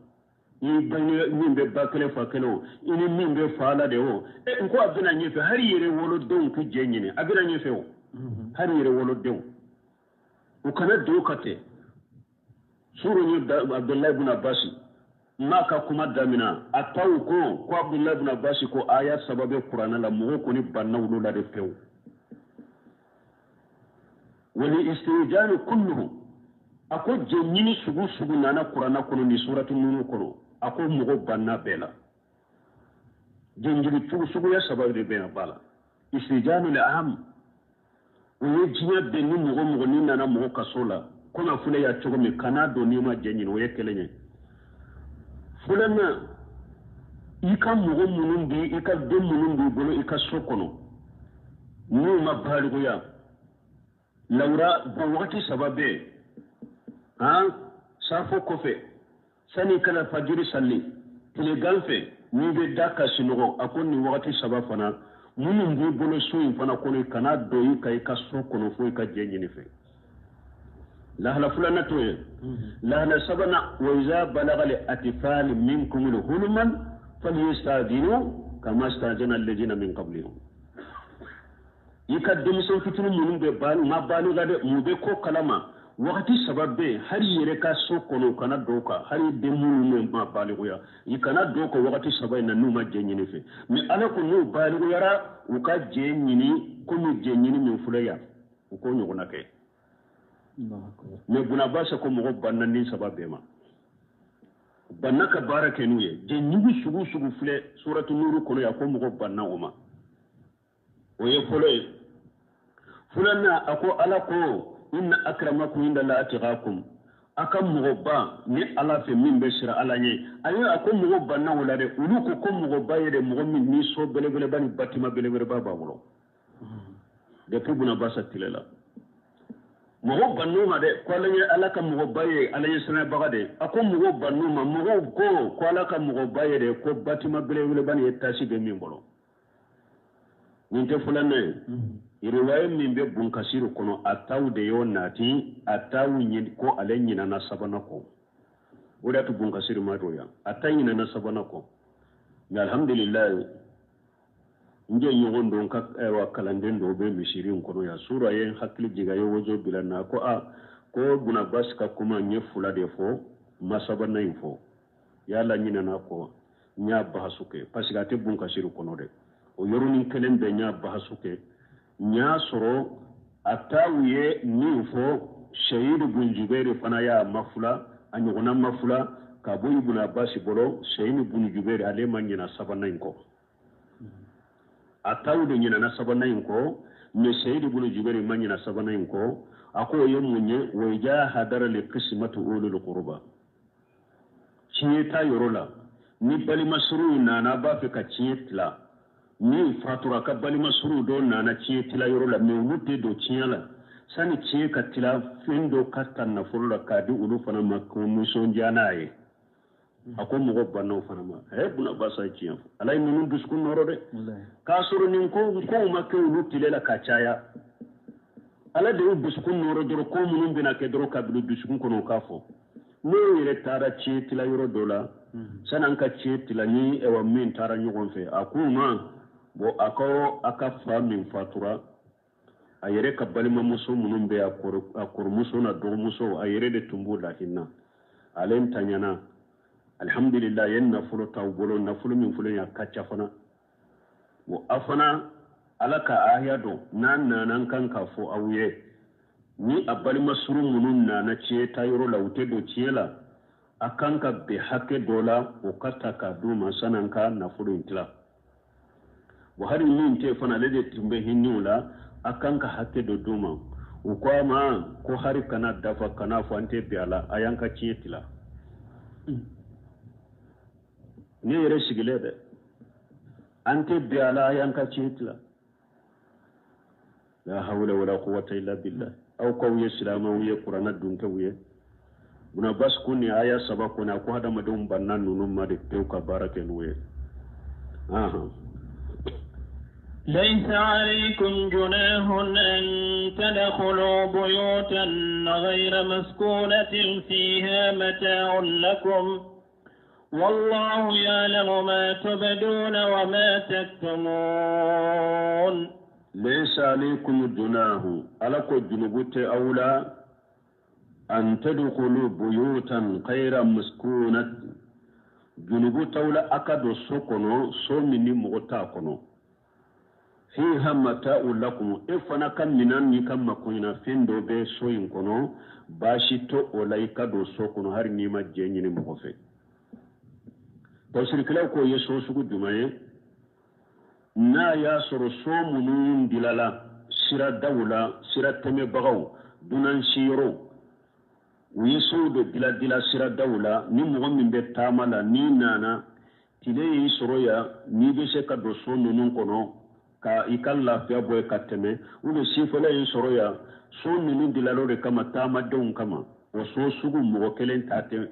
i bange min bɛ ba kelen fa kelen o, i ni min bɛ fa la de o. E n ko a bɛna ɲɛfɛ, hali yɛrɛ wolodenw k'u jɛ ɲini, a bɛna ɲɛfɛ o. Hali yɛrɛ wolodenw, u kana don ka tɛ suru. Ye Abdullahi ibn Abbas n'a ka kuma damina, a taw ko Abdullahi ibn Abbas ko aya saba bɛ kuranɛ la, mɔgɔw kɔni banna olu la de pewu. Wali istijani kulluhu, a ko jɛɲini sugu sugu nana kuranɛ kɔnɔ ni surati ninnu kɔnɔ, a ko mɔgɔ banna bɛɛ la. Jɛnjigi suguya saba de bɛ yan ba la. Istijanu le aham, o ye diɲɛ bɛn ni mɔgɔ mɔgɔ ni nana mɔgɔ ka so la, komi a filɛ ya cogo min, kana don n'i ma jɛ ɲini, o ye kelen ye. Filanan, i ka mɔgɔ minnu bi, i ka den minnu b'i bolo i ka so kɔnɔ, n'u ma balikuya lawura bɔn, wagati saba bɛ yen han: safo kɔfɛ, sani kana fajiri sali, tilegan fɛ, n'i bɛ da ka sunɔgɔ. A ko nin wagati saba fana, minnu b'i bolo so in fana kɔnɔ, kana don i ka so kɔnɔ fo i ka jɛ ɲini fɛ. Lahala filanan t'o ye. Lahala sabanan, wa iza balaga li atifali minkum huluman falyastadinu kama stadana alladhina min qablihim. I ka denmisɛn fitinin minnu bɛ ba ma baliga dɛ, mun bɛ ko kalama, wagati saba bɛ yen, hali i yɛrɛ ka so kɔnɔ, u kana don kan. Hali den minnu ma balikuya, i kana don kan wagati saba in na n'u ma jɛ ɲini fɛ. Mɛ Ala ko n'u balikuyara, u ka jɛ ɲini, komi jɛ ɲini min filɛ yan, u k'o ɲɔgɔnna kɛ. Mɛ Bunabasa ko mɔgɔ banna ni saba bɛɛ ma, banna ka baara kɛ n'u ye. Jɛ ɲugu sugu sugu filɛ suratu nuru kɔnɔ yan, ko mɔgɔ banna o ma. O ye fɔlɔ ye. Filanan, a ko Ala ko inna akramakum inda la atqakum, a ka mɔgɔba ni Ala fɛ min bɛ siran Ala ɲɛ. Ayi, a ko mɔgɔ banna o la dɛ. Olu ko mɔgɔba ye dɛ, mɔgɔ min ni so belebeleba ni batima belebeleba b'a bolo. Depuis Bunabasa tile la, mɔgɔ bann'o ma dɛ, ko Ala ye Ala ka mɔgɔba ye Ala ye sɛnɛbaga de. A ko mɔgɔ bann'o ma. Mɔgɔw ko Ala ka mɔgɔba ye dɛ, ko batima belebeleba ni étage bɛ min bolo. Nin tɛ filanan ye. Riwaya min bɛ Bunkasiru kɔnɔ, a taw de y'o nati, a taw ko ale ɲinana sabanan kɔ. O de y'a to Bunkasiru ma don yan, a ta ɲinana sabanan kɔ. Mɛ alhamdulilayi, n jɛ ɲɔgɔn don ka ayiwa kalanden dɔw bɛ misiri in kɔnɔ yan. Sura ye n hakili jigin, a ye wozo bila n na ko a ko Bunabasi ka kuma n ye fila de fɔ, ma sabanan in fɔ. Yala ɲinana kɔ, n y'a bahasu kɛ parce que a tɛ Bunkasiru kɔnɔ dɛ. O yɔrɔnin kelen bɛɛ, n y'a bahasu kɛ, n y'a sɔrɔ a taw ye min fɔ, Seyidu bun Jubɛri fana y'a mafula, a ɲɔgɔnna mafula ka bɔ Ibn Abbas bolo. Seyidu bun Jubɛri, ale ma ɲina sabanan in kɔ, a taw de ɲinana sabanan in kɔ. Mɛ Seyidu bun Jubɛri ma ɲina sabanan in kɔ. A ko o ye mun ye? Wa iza hadara li qismatu ulul qurba, tiɲɛ ta yɔrɔ la, ni balima suruw nana b'a fɛ ka tiɲɛ tila, min fatura ka balima suruw dɔ nana tiɲɛ tila yɔrɔ la, mɛ olu tɛ don tiɲɛ la, sani tiɲɛ ka tila, fɛn dɔ ka ta nafolo la k'a di olu fana ma k'o nisɔndiya n'a ye. A ko mɔgɔ banna o fana ma. Ɛ, Bunabasa ye tiɲɛ fɔ. Ala ye ninnu dusukun nɔrɔ dɛ, k'a sɔrɔ nin ko kow ma kɛ olu tile la ka caya. Ala de y'u dusukun nɔrɔ dɔrɔn, ko minnu bɛna kɛ dɔrɔn ka bila dusukun kɔnɔ, o k'a fɔ. N'o yɛrɛ taara tiɲɛ tila yɔrɔ dɔ la, sani an ka tiɲɛ tila ni ɛwà min taara ɲɔgɔn fɛ, a k'u ma bɔn, a ka a ka fa min fatura, a yɛrɛ ka balimamuso minnu bɛ, a kɔrɔmuso n'a dɔgɔmuso, a yɛrɛ de tun b'o lahinɛ. Ale ntanyana, alhamdulillah, a ye nafolo t'aw bolo, nafolo min filɛ nin ye, a ka ca fana. Bon, a fana Ala ka aya dɔn n'a nana, an kan k'a fɔ aw ye, ni a balima suru minnu nana tiɲɛ ta yɔrɔ la, u tɛ don tiɲɛ la, a kan ka bɛn hakɛ dɔ la, o ka ta k'a d'u ma sani an ka nafolo in tila. Wa hali min tɛ fana, ale de tun bɛ hinɛw la, a kan ka hakɛ dɔ d'u ma. U ko a ma ko hari kana dafa, kana fɔ an tɛ bɛn a la, a y'an ka tiɲɛ tila. Ne yɛrɛ sigilen dɛ, an tɛ bɛn a la, a y'an ka tiɲɛ tila. La hawla wala quwwata illa billah. Aw k'aw ye silamɛw ye, kuranna dunkɛw ye. Ibn Abbas ko nin aya saba kɔni, a ko hadamadenw banna ninnu ma de pewu ka baara kɛ n'u ye. ليس عليكم جناح أن تدخلوا بيوتا غير مسكونة فيها متاع لكم والله يعلم ما تبدون وما تكتمون. ليس عليكم جناح، ala ko junubu tɛ aw la، أن تدخلوا بيوتا غير مسكونة، junubu t'aw la a ka don so kɔnɔ, so min ni mɔgɔ t'a kɔnɔ. فيها متاع لكم, e fana ka minan n'i ka makoɲɛnafɛn dɔ bɛ so in kɔnɔ, baasi to o la i ka don so kɔnɔ hali n'i ma jɛ ɲini mɔgɔ fɛ. Tafsirikɛlaw k'o ye so sugu jumɛn ye? N'a y'a sɔrɔ so minnu dilala siradaw la, sira tɛmɛbagaw, dunan siyɔrɔw, u ye sow de dila dila siradaw la, ni mɔgɔ min bɛ taama la, n'i nana tile y'i sɔrɔ yan, n'i bɛ se ka don so ninnu kɔnɔ ka i ka lafiya bɔ yen ka tɛmɛ, ou bien sifɛla y'i sɔrɔ yan, so ninnu dilal'o de kama, taamadenw kama. O so sugu mɔgɔ kelen ta tɛ,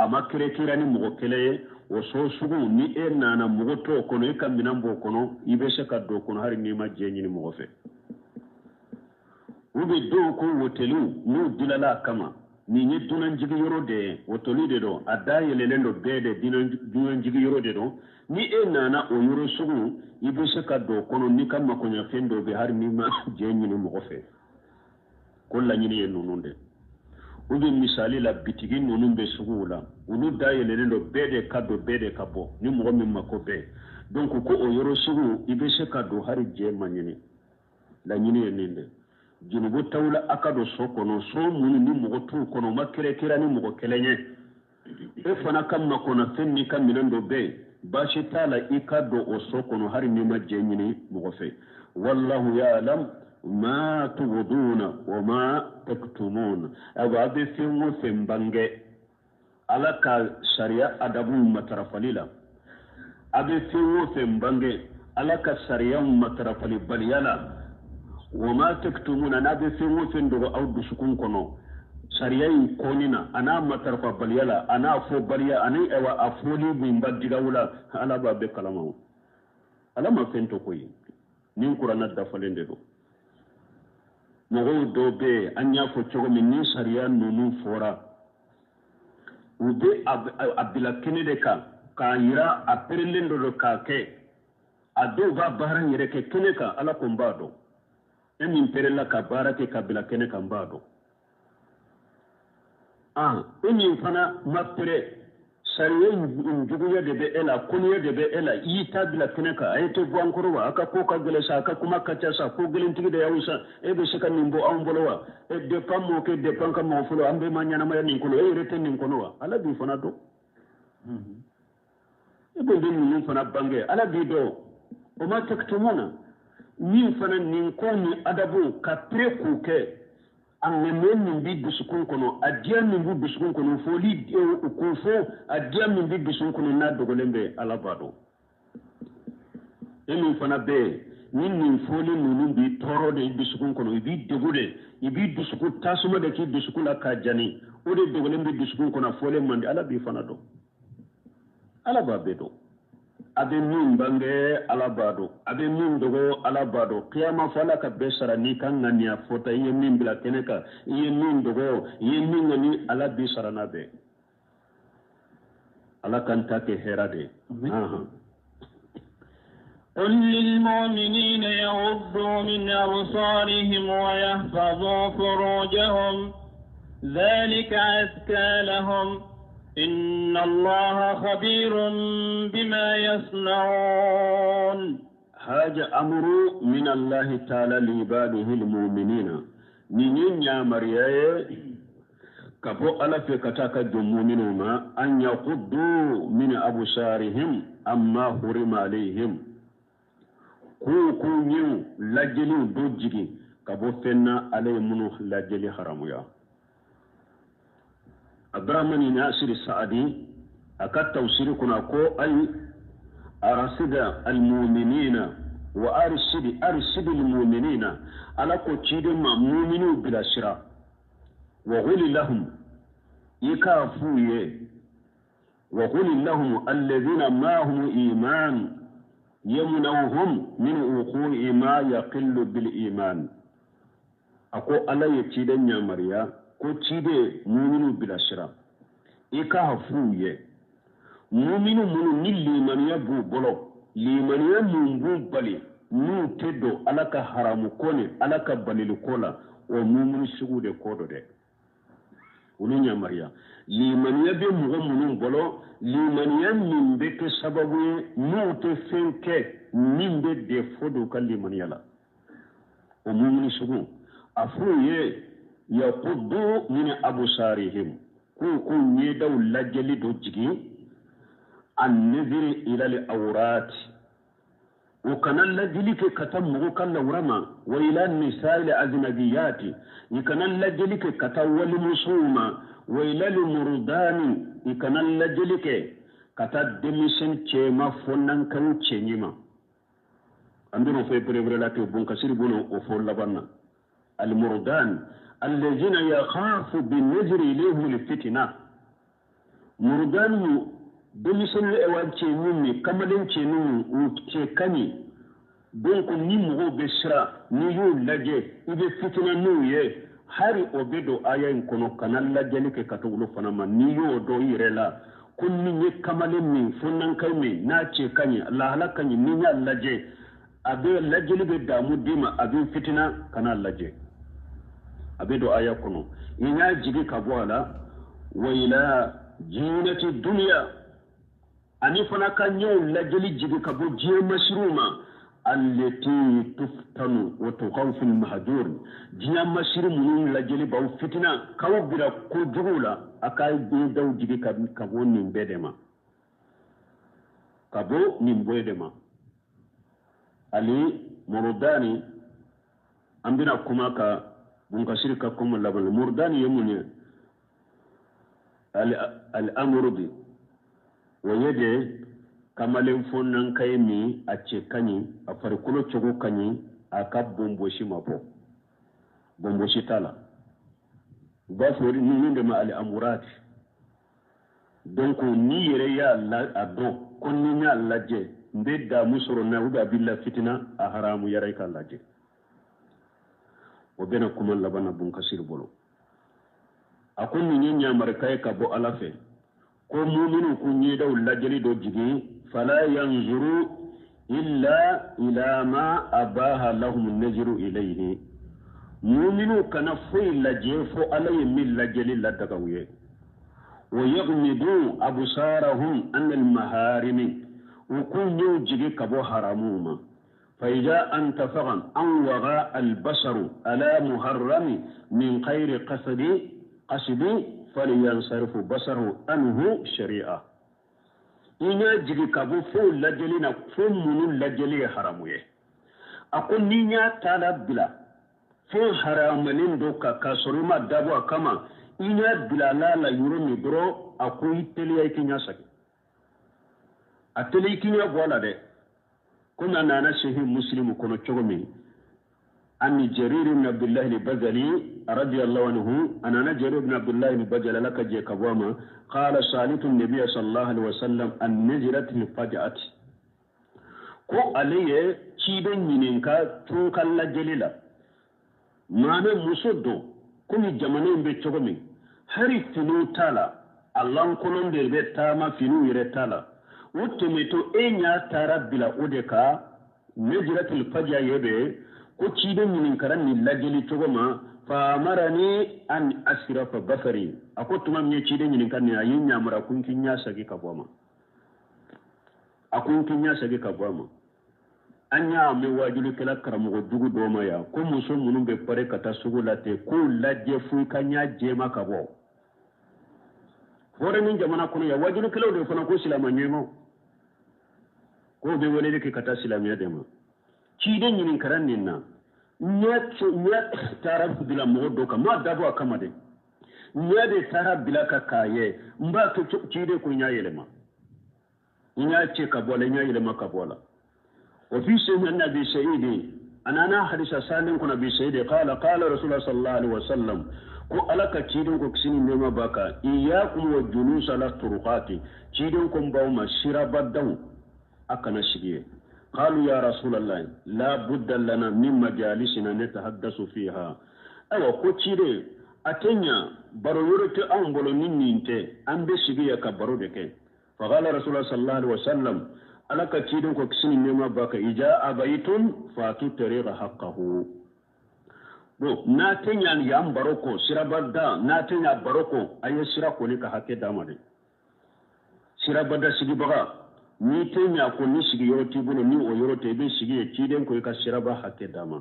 a ma kɛrɛkɛrɛ ni mɔgɔ kelen ye. O so sugu, ni e nana mɔgɔ t'o kɔnɔ, e ka minɛn b'o kɔnɔ, i bɛ se ka don o kɔnɔ hali n'i ma jɛ ɲini mɔgɔ fɛ. U bɛ dɔw ko woteliw n'u dilala a kama, nin ye dunanjigi yɔrɔ de ye, woteli de don, a da yɛlɛlen don bɛɛ de, dunanjigi yɔrɔ de don. Ni e nana o yɔrɔ sugu, i bɛ se ka don o kɔnɔ n'i ka makoɲɛfɛn dɔ bɛ, hali n'i ma jɛ ɲini mɔgɔ fɛ. Ko laɲini ye ninnu de. U bɛ misali la, bitigi ninnu bɛ suguw la, olu da yɛlɛlen don bɛɛ de ka don, bɛɛ de ka bɔ, ni mɔgɔ min mako bɛɛ. Donc ko o yɔrɔ sugu, i bɛ se ka don hali jɛ ma ɲini. Laɲini ye nin de. Junubu t'aw la a ka don so kɔnɔ, so minnu ni mɔgɔ t'u kɔnɔ, u ma kɛrɛkɛrɛ ni mɔgɔ kelen ye. E fana ka makɔnɔfɛn n'i ka minɛn dɔ bɛ yen, baasi t'a la i ka don o so kɔnɔ hali n'i ma jɛ ɲini mɔgɔ fɛ. والله يعلم ما تبدون وما تكتمون. Ayiwa, a bɛ fɛn o fɛn bange Ala ka sariya adabu matarafali la, a bɛ fɛn o fɛn bange Ala ka sariya matarafalibaliya la, وما تكتمون, n'a bɛ fɛn o fɛn dogo aw dusukun kɔnɔ sariya in kɔni na, a n'a matarafabaliya la, a n'a fɔbaliya, ani ayiwa a fɔli min ba digaw la, Ala b'a bɛɛ kalama. O Ala ma fɛn to koyi. Nin kuranna dafalen de don. Mɔgɔw dɔw bɛ yen, an y'a fɔ cogo min, ni sariya ninnu fɔra, u bɛ a bila kɛnɛ de kan k'a yira a perelen dɔ don k'a kɛ. A dɔw b'a baara yɛrɛ kɛ kɛnɛ kan. Ala ko n b'a dɔn, e min perela ka baara kɛ ka bila kɛnɛ kan, n b'a dɔn. Ah, e min fana ma pere, sariya in juguya de bɛ e la, kɔniya de bɛ e la, i y'i ta bila kɛnɛ kan. A ye tɛ bɔ an kɔrɔ wa? A ka ko ka gɛlɛn sa, a ka kuma ka ca sa, ko gɛlɛntigi de y'aw sa. E bɛ se ka nin bɔ anw bolo wa? E depuis an mɔkɛ, depuis an ka mɔgɔ fɔlɔ, an bɛɛ ma ɲɛnamaya nin kɔnɔ, e yɛrɛ tɛ nin kɔnɔ wa? Ala b'i fana dɔn. E bɛ ninnu fana bange, Ala b'i dɔn. وما تكتمون, min fana nin ko ni adabu ka pere k'u kɛ, a ŋaniya min b'i dusukun kɔnɔ, a diya min b'u dusukun kɔnɔ, foli k'o fɔ, a diya min b'i dusukun kɔnɔ n'a dogolen bɛ, Ala b'a dɔn. E min fana bɛ yen, ni nin fɔli ninnu b'i tɔɔrɔ de i dusukun kɔnɔ, i b'i degun de, i b'i dusukun tasuma de k'i dusukun la k'a jani, o de dogolen b'i dusukun kɔnɔ, a fɔlen man di, Ala b'i fana dɔn. Ala b'a bɛɛ dɔn. A bɛ min bange, Ala b'a dɔn. A bɛ min dogo, Ala b'a dɔn. Kiyama fɔ, Ala ka bɛɛ sara n'i ka ŋaniya fɔta. I ye min bila kɛnɛ kan, i ye min dogo, i ye min ŋani, Ala b'i sara n'a bɛɛ. Ala k'an ta kɛ hɛrɛ de ye. قل للمؤمنين يغضوا من أبصارهم ويحفظوا فروجهم ذلك أزكى لهم إن الله خبير بما يصنعون. هذا أمر من الله تعالى لعباده المؤمنين. Nin ye yamaruya ye ka bɔ Ala fɛ ka taa ka jɔn muminw ma، أن يغضوا من أبصارهم عما حرم عليهم, k'u k'u ɲɛw lajɛliw dɔ jigin. ka bɔ fɛn na Ala ye minnu lajɛli haramuya. Abdurahmani Nasiri Saadi a ka tafsiri kɔnɔ, a ko ayi arasida almuminina wa arsidi arsidi almuminina, Ala ko ciden ma muminiw bilasira, wa quli lahum, i k'a f'u ye, wa quli lahum alladhina ma'ahum iman yamna'uhum min wuqu'i ma yaqillu bil iman. A ko Ala ye ciden yamaruya ko ciden muminiw bilasira, i k'a f'u ye, muminu minnu ni limaniya b'u bolo, limaniya mun b'u bali n'u tɛ don Ala ka haramu ko ni Ala ka balili ko la, o muminu sugu de ko dɔ dɛ, olu yamaruya. Limaniya bɛ mɔgɔ minnu bolo, limaniya min bɛ kɛ sababu ye n'u tɛ fɛn kɛ min bɛ défaut don u ka limaniya la, o muminu sugu, a f'u ye yaquddu min absarihim, k'u k'u ɲɛdaw lajɛli dɔ jigin, an naziri ila al awrat, o kana lajɛli kɛ ka taa mɔgɔ ka lawura ma, wa ila nisail ajnabiyati, i kana lajɛli kɛ ka taa walimusow ma, wa ila murdani, i kana lajɛli kɛ ka taa denmisɛn cɛma fɔnankanw cɛɲi ma. An bɛn'o fɔ perepere la ten, Bunkasiri b'o o fɔ laban na. Almurdan allazina yakhafu bin nazri ilayhim alfitna, murdan mu denmisɛnnin ewa cɛɲi ni kamalen cɛɲi, u cɛ ka ɲi, donc ni mɔgɔw bɛ siran n'i y'u lajɛ i bɛ fitina n'u ye, hali o bɛ don aya in kɔnɔ, kana lajɛli kɛ ka to olu fana ma. N'i y'o dɔn i yɛrɛ la ko ni ye kamalen min fɔnankan min n'a cɛ ka ɲi, lahala ka ɲi, ni y'a lajɛ a bɛ lajɛli bɛ damu d'i ma, a bɛ fitina, kana lajɛ, a bɛ don aya kɔnɔ. I y'a jigi ka bɔ a la, wa ila jinati duniya, ani fana ka ɲɛw lajɛli jigi ka bɔ diɲɛ masiriw ma, allati tuftanu wa tukhawfu al-mahjur, diɲɛ masiri minnu lajɛli b'aw fitina k'aw bila kojugu la, a ka ɲɛdaw jigi ka bɔ nin bɛɛ de ma, ka bɔ nin bɛɛ de ma. Ali murudani, an bɛna kuma ka Bunkasiri ka kuma laban. Murudani ye mun ye? Al-amurudi, o ye de kamalen fɔnanka ye min a cɛ ka ɲi, a farikolo cogo ka ɲi, a ka bonbosi ma bɔ, bonbosi t'a la, u b'a fɔ ninnu de ma al-amurat. Donc n'i yɛrɛ y'a la a dɔn ko ni n y'a lajɛ n bɛ damu sɔrɔ n na ou bien a b'i la fitina, a haramu yɛrɛ i k'a lajɛ. O bɛna kuma laban na Bunkasiri bolo. A ko nin ye ɲamarika ye ka bɔ Ala fɛ ko muminu k'u ɲɛdaw lajɛli dɔ jigin, fala yanzuru illa ila ma abaha lahum naziru ilayhi, muminu kana foyi lajɛ fo Ala ye min lajɛli ladaga u ye, wa yaghmidu absarahum an almaharimi, u k'u ɲɛw jigi ka bɔ haramuw ma. فإذا انتفغ أن وغى البصر على محرم من غير قصد فلينصرف بصره عنه شريعة. I ɲa jigi ka bɔ fo lajɛli na, fo minnu lajɛli ye haramu ye. A ko n'i y'a taala bila fɛn haramalen dɔ kan k'a sɔrɔ i ma dabɔ a kama, i ɲa bila la la yɔrɔ min dɔrɔn, a ko i teliya i k'i ɲa sagi, a teliya i k'i ɲa bɔ a la dɛ. Komi a nana Sahih Muslimu kɔnɔ cogo min, an Jarir ibn Abdullah al-Bajali radiyallahu anhu, anana Jarir ibn Abdullah al-Bajali, ala ka jɛ ka bɔ a ma, qala salitu nabiyya sallallahu alaihi wasallam an najrat al-faj'ati, ko ale ye ciden ɲininka tun ka lajɛli la, maana muso don, komi jamana in bɛ cogo min, hali finiw t'a la, a lankolon de bɛ taama, finiw yɛrɛ t'a la, o tɛmɛtɔ e ɲa taara bila o de kan, najratul faj'a ye bɛ ko ciden ɲininkara nin lajɛli cogo ma, fa amarani an asrafa basari, a ko tuma min ye ciden ɲininka nin, a ye ɲamara ko n k'i ɲa sagi ka bɔ a ma, a ko n k'i ɲa sagi ka bɔ a ma. An y'a mɛn wajulikɛla karamɔgɔ jugu dɔ ma yan ko muso minnu bɛ pare ka taa sugu la ten, k'u lajɛ fo i ka ɲa jɛma ka bɔ hɔrɔn ni jamana kɔnɔ yan, wajulikɛlaw de fana ko silamɛ ɲɛmaw k'o bɛ weleli kɛ ka taa silamɛya de ma. Ciden ɲininkara nin na. Ɲɛ taara bila mɔgɔ dɔ kan, n m'a dabɔ a kama dɛ, ɲɛ de taara bila ka k'a ye, n b'a kɛ ciden ko n y'a yɛlɛma, n y'a cɛ ka bɔ a la, n y'a yɛlɛma ka bɔ a la. Wa fi sahihi Abi Sa'id, a nana hadisa salen kɔnɔ Abi Sa'id qala qala Rasulullah sallallahu alaihi wasallam, ko Ala ka ciden ko kisi ni nɛɛma b'a kan, iyyakum wa julus ala turuqati, ciden ko n b'aw ma sirabadaw a kana sigi yen. Qalu ya Rasulallah la budda lana min majalisina natahaddasu fiha. Ayiwa ko ciden, a tɛ ɲa, baro yɔrɔ tɛ anw bolo ni nin tɛ, an bɛ sigi yan ka baro de kɛ. Faqala Rasulullah sallallahu alaihi wasallam, Ala ka ciden ko kisi ni nɛɛma b'a kan, ija abaytum fatu tariqa haqqahu. Bon, n'a tɛ ɲa yan baro kɔ, sirabada n'a tɛ ɲa baro kɔ, a ye sira kɔni ka hakɛ d'a ma dɛ. Sirabada sigibaga, n'i tɛ ɲa ko ni sigiyɔrɔ t'i bolo, ni o yɔrɔ tɛ, i bɛ sigi yen, ciden ko i ka siraba hakɛ d'a ma.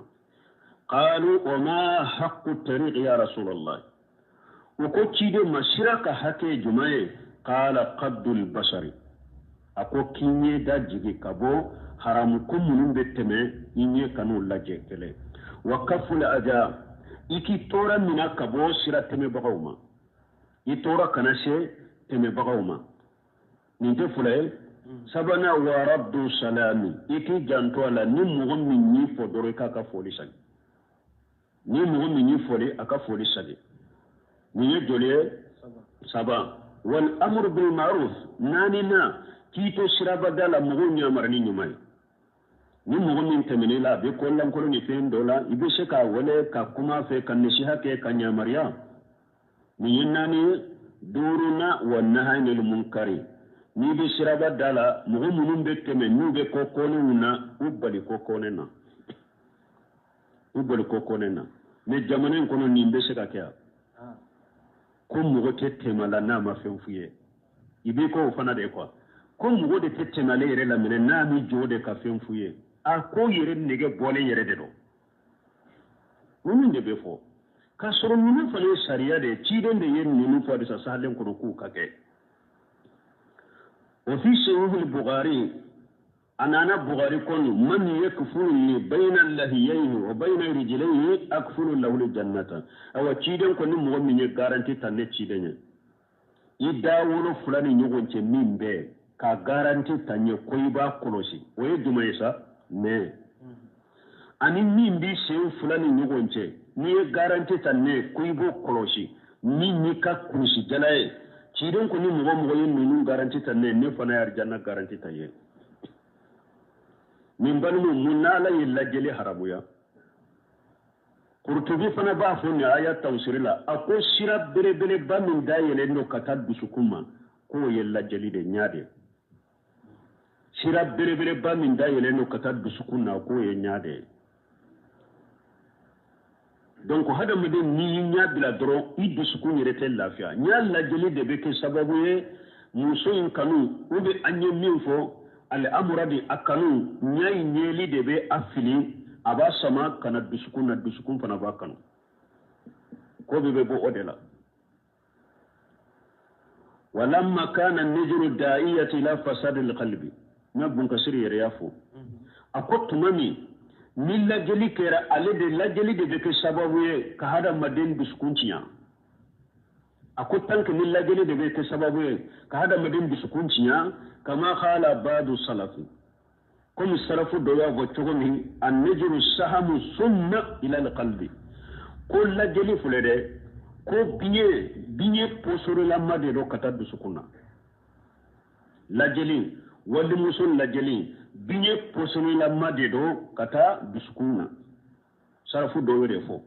Qalu wa ma haqqu tariq ya Rasulallah, o ko ciden ma sira ka hakɛ ye jumɛn ye? Qala qaddul basari, a ko k'i ɲɛ da jigi ka bɔ haramu ko minnu bɛ tɛmɛ i ɲɛ kan'o lajɛ kɛlɛ. Wa kaful aja, i k'i tɔɔrɔ mina ka bɔ sira tɛmɛbagaw ma, i tɔɔrɔ kana se tɛmɛbagaw ma. Nin tɛ fila ye. Sabanan, wa raddu salami, i k'i janto a la, ni mɔgɔ min y'i fɔ dɔrɔn i k'a ka foli sagi, ni mɔgɔ min y'i foli a ka foli sagi. Nin ye joli ye? Saba. Wal amru bil ma'ruf, naaninan, k'i to sirabada la mɔgɔw yamari ni ɲuman ye. Ni mɔgɔ min tɛmɛn'i la, a bɛ ko lankolon ni fɛn dɔ la, i bɛ se k'a wele ka kuma fɛ, ka nasiha kɛ, ka yamaruya. Nin ye naani ye. Duurunan, wa nahyi anil munkari, n'i bɛ siraba da la, mɔgɔ minnu bɛ tɛmɛ n'u bɛ ko kɔnɛw na, u bali ko kɔnɛ na, u bali ko kɔnɛ na. Mais jamana in kɔnɔ nin bɛ se ka kɛ yan ko mɔgɔ tɛ tɛmɛ la n'a ma fɛn f'u ye, i b'i ko o fana de quoi, ko mɔgɔ de tɛ tɛmɛ ale yɛrɛ la minɛ n'a mi jɔ de ka fɛn f'u ye. A ko yɛrɛ nege bɔlen yɛrɛ de don, ninnu de bɛ fɔ k'a sɔrɔ ninnu fana ye sariya de ye, ciden de ye ninnu fɔ hadisa sahalen kɔnɔ k'u ka kɛ. Wa fi sahih al-Bukhari, a nana Bukhari kɔnɔ, man yakfuluni bayna lahiyayhi wa bayna rijlayhi akfulu lahu jannata. Awa ciden ko ni mɔgɔ min ye garanti ta ne ciden ye, i da wolo fila ni ɲɔgɔn cɛ min bɛ ka garanti ta n ye ko i b'a kɔlɔsi, o ye jumɛn ye sa? Nɛ ani min b'i sen fila ni ɲɔgɔn cɛ, n'i ye garanti ta ne ko i b'o kɔlɔsi, min y'i ka kurusi jala ye, ciden ko ni mɔgɔ mɔgɔ ye ninnu garanti ta ne, ne fana ye arijanna garanti ta ye. Nin balimaw, mun n'Ala ye lajɛli haramuya? Kurutubi fana b'a fɔ nin aya tafsiri la, a ko sira belebeleba min dayɛlɛn don ka taa dusukun ma, k'o ye lajɛli de ɲa de. Sira belebeleba min dayɛlɛn don ka taa dusukun na, k'o ye ɲa de ye. Donc hadamaden n'i y'i ɲɛ bila dɔrɔn, i dusukun yɛrɛ tɛ lafiya. Ɲɛ lajɛli de bɛ kɛ sababu ye muso in kanu, ou bien an ye min fɔ ale amuradi a kanu, ɲɛ in ɲɛli de bɛ a fili, a b'a sama ka na dusukun na, dusukun fana b'a kanu, ko bɛɛ bɛ bɔ o de la. Walamma kana nijru da'iyati ila fasadi alqalbi, n'a Bunkasiri yɛrɛ y'a fɔ, a ko tuma min ni lajɛli kɛra, ale de lajɛli de bɛ kɛ sababu ye ka hadamaden dusukun tiɲɛ. A ko tant que ni lajɛli de bɛ kɛ sababu ye ka hadamaden dusukun tiɲɛ, kama qala ba'du salafi, komi salafu dɔ y'a fɔ cogo min, an-nijru sahamu summa ila al-qalbi, ko lajɛli filɛ dɛ, ko biɲɛ posorolama de don ka taa dusukun na. Lajɛli, walimuso lajɛli, biɲɛ posorolama de don ka taa dusukun na. Salafu dɔ y'o de fɔ.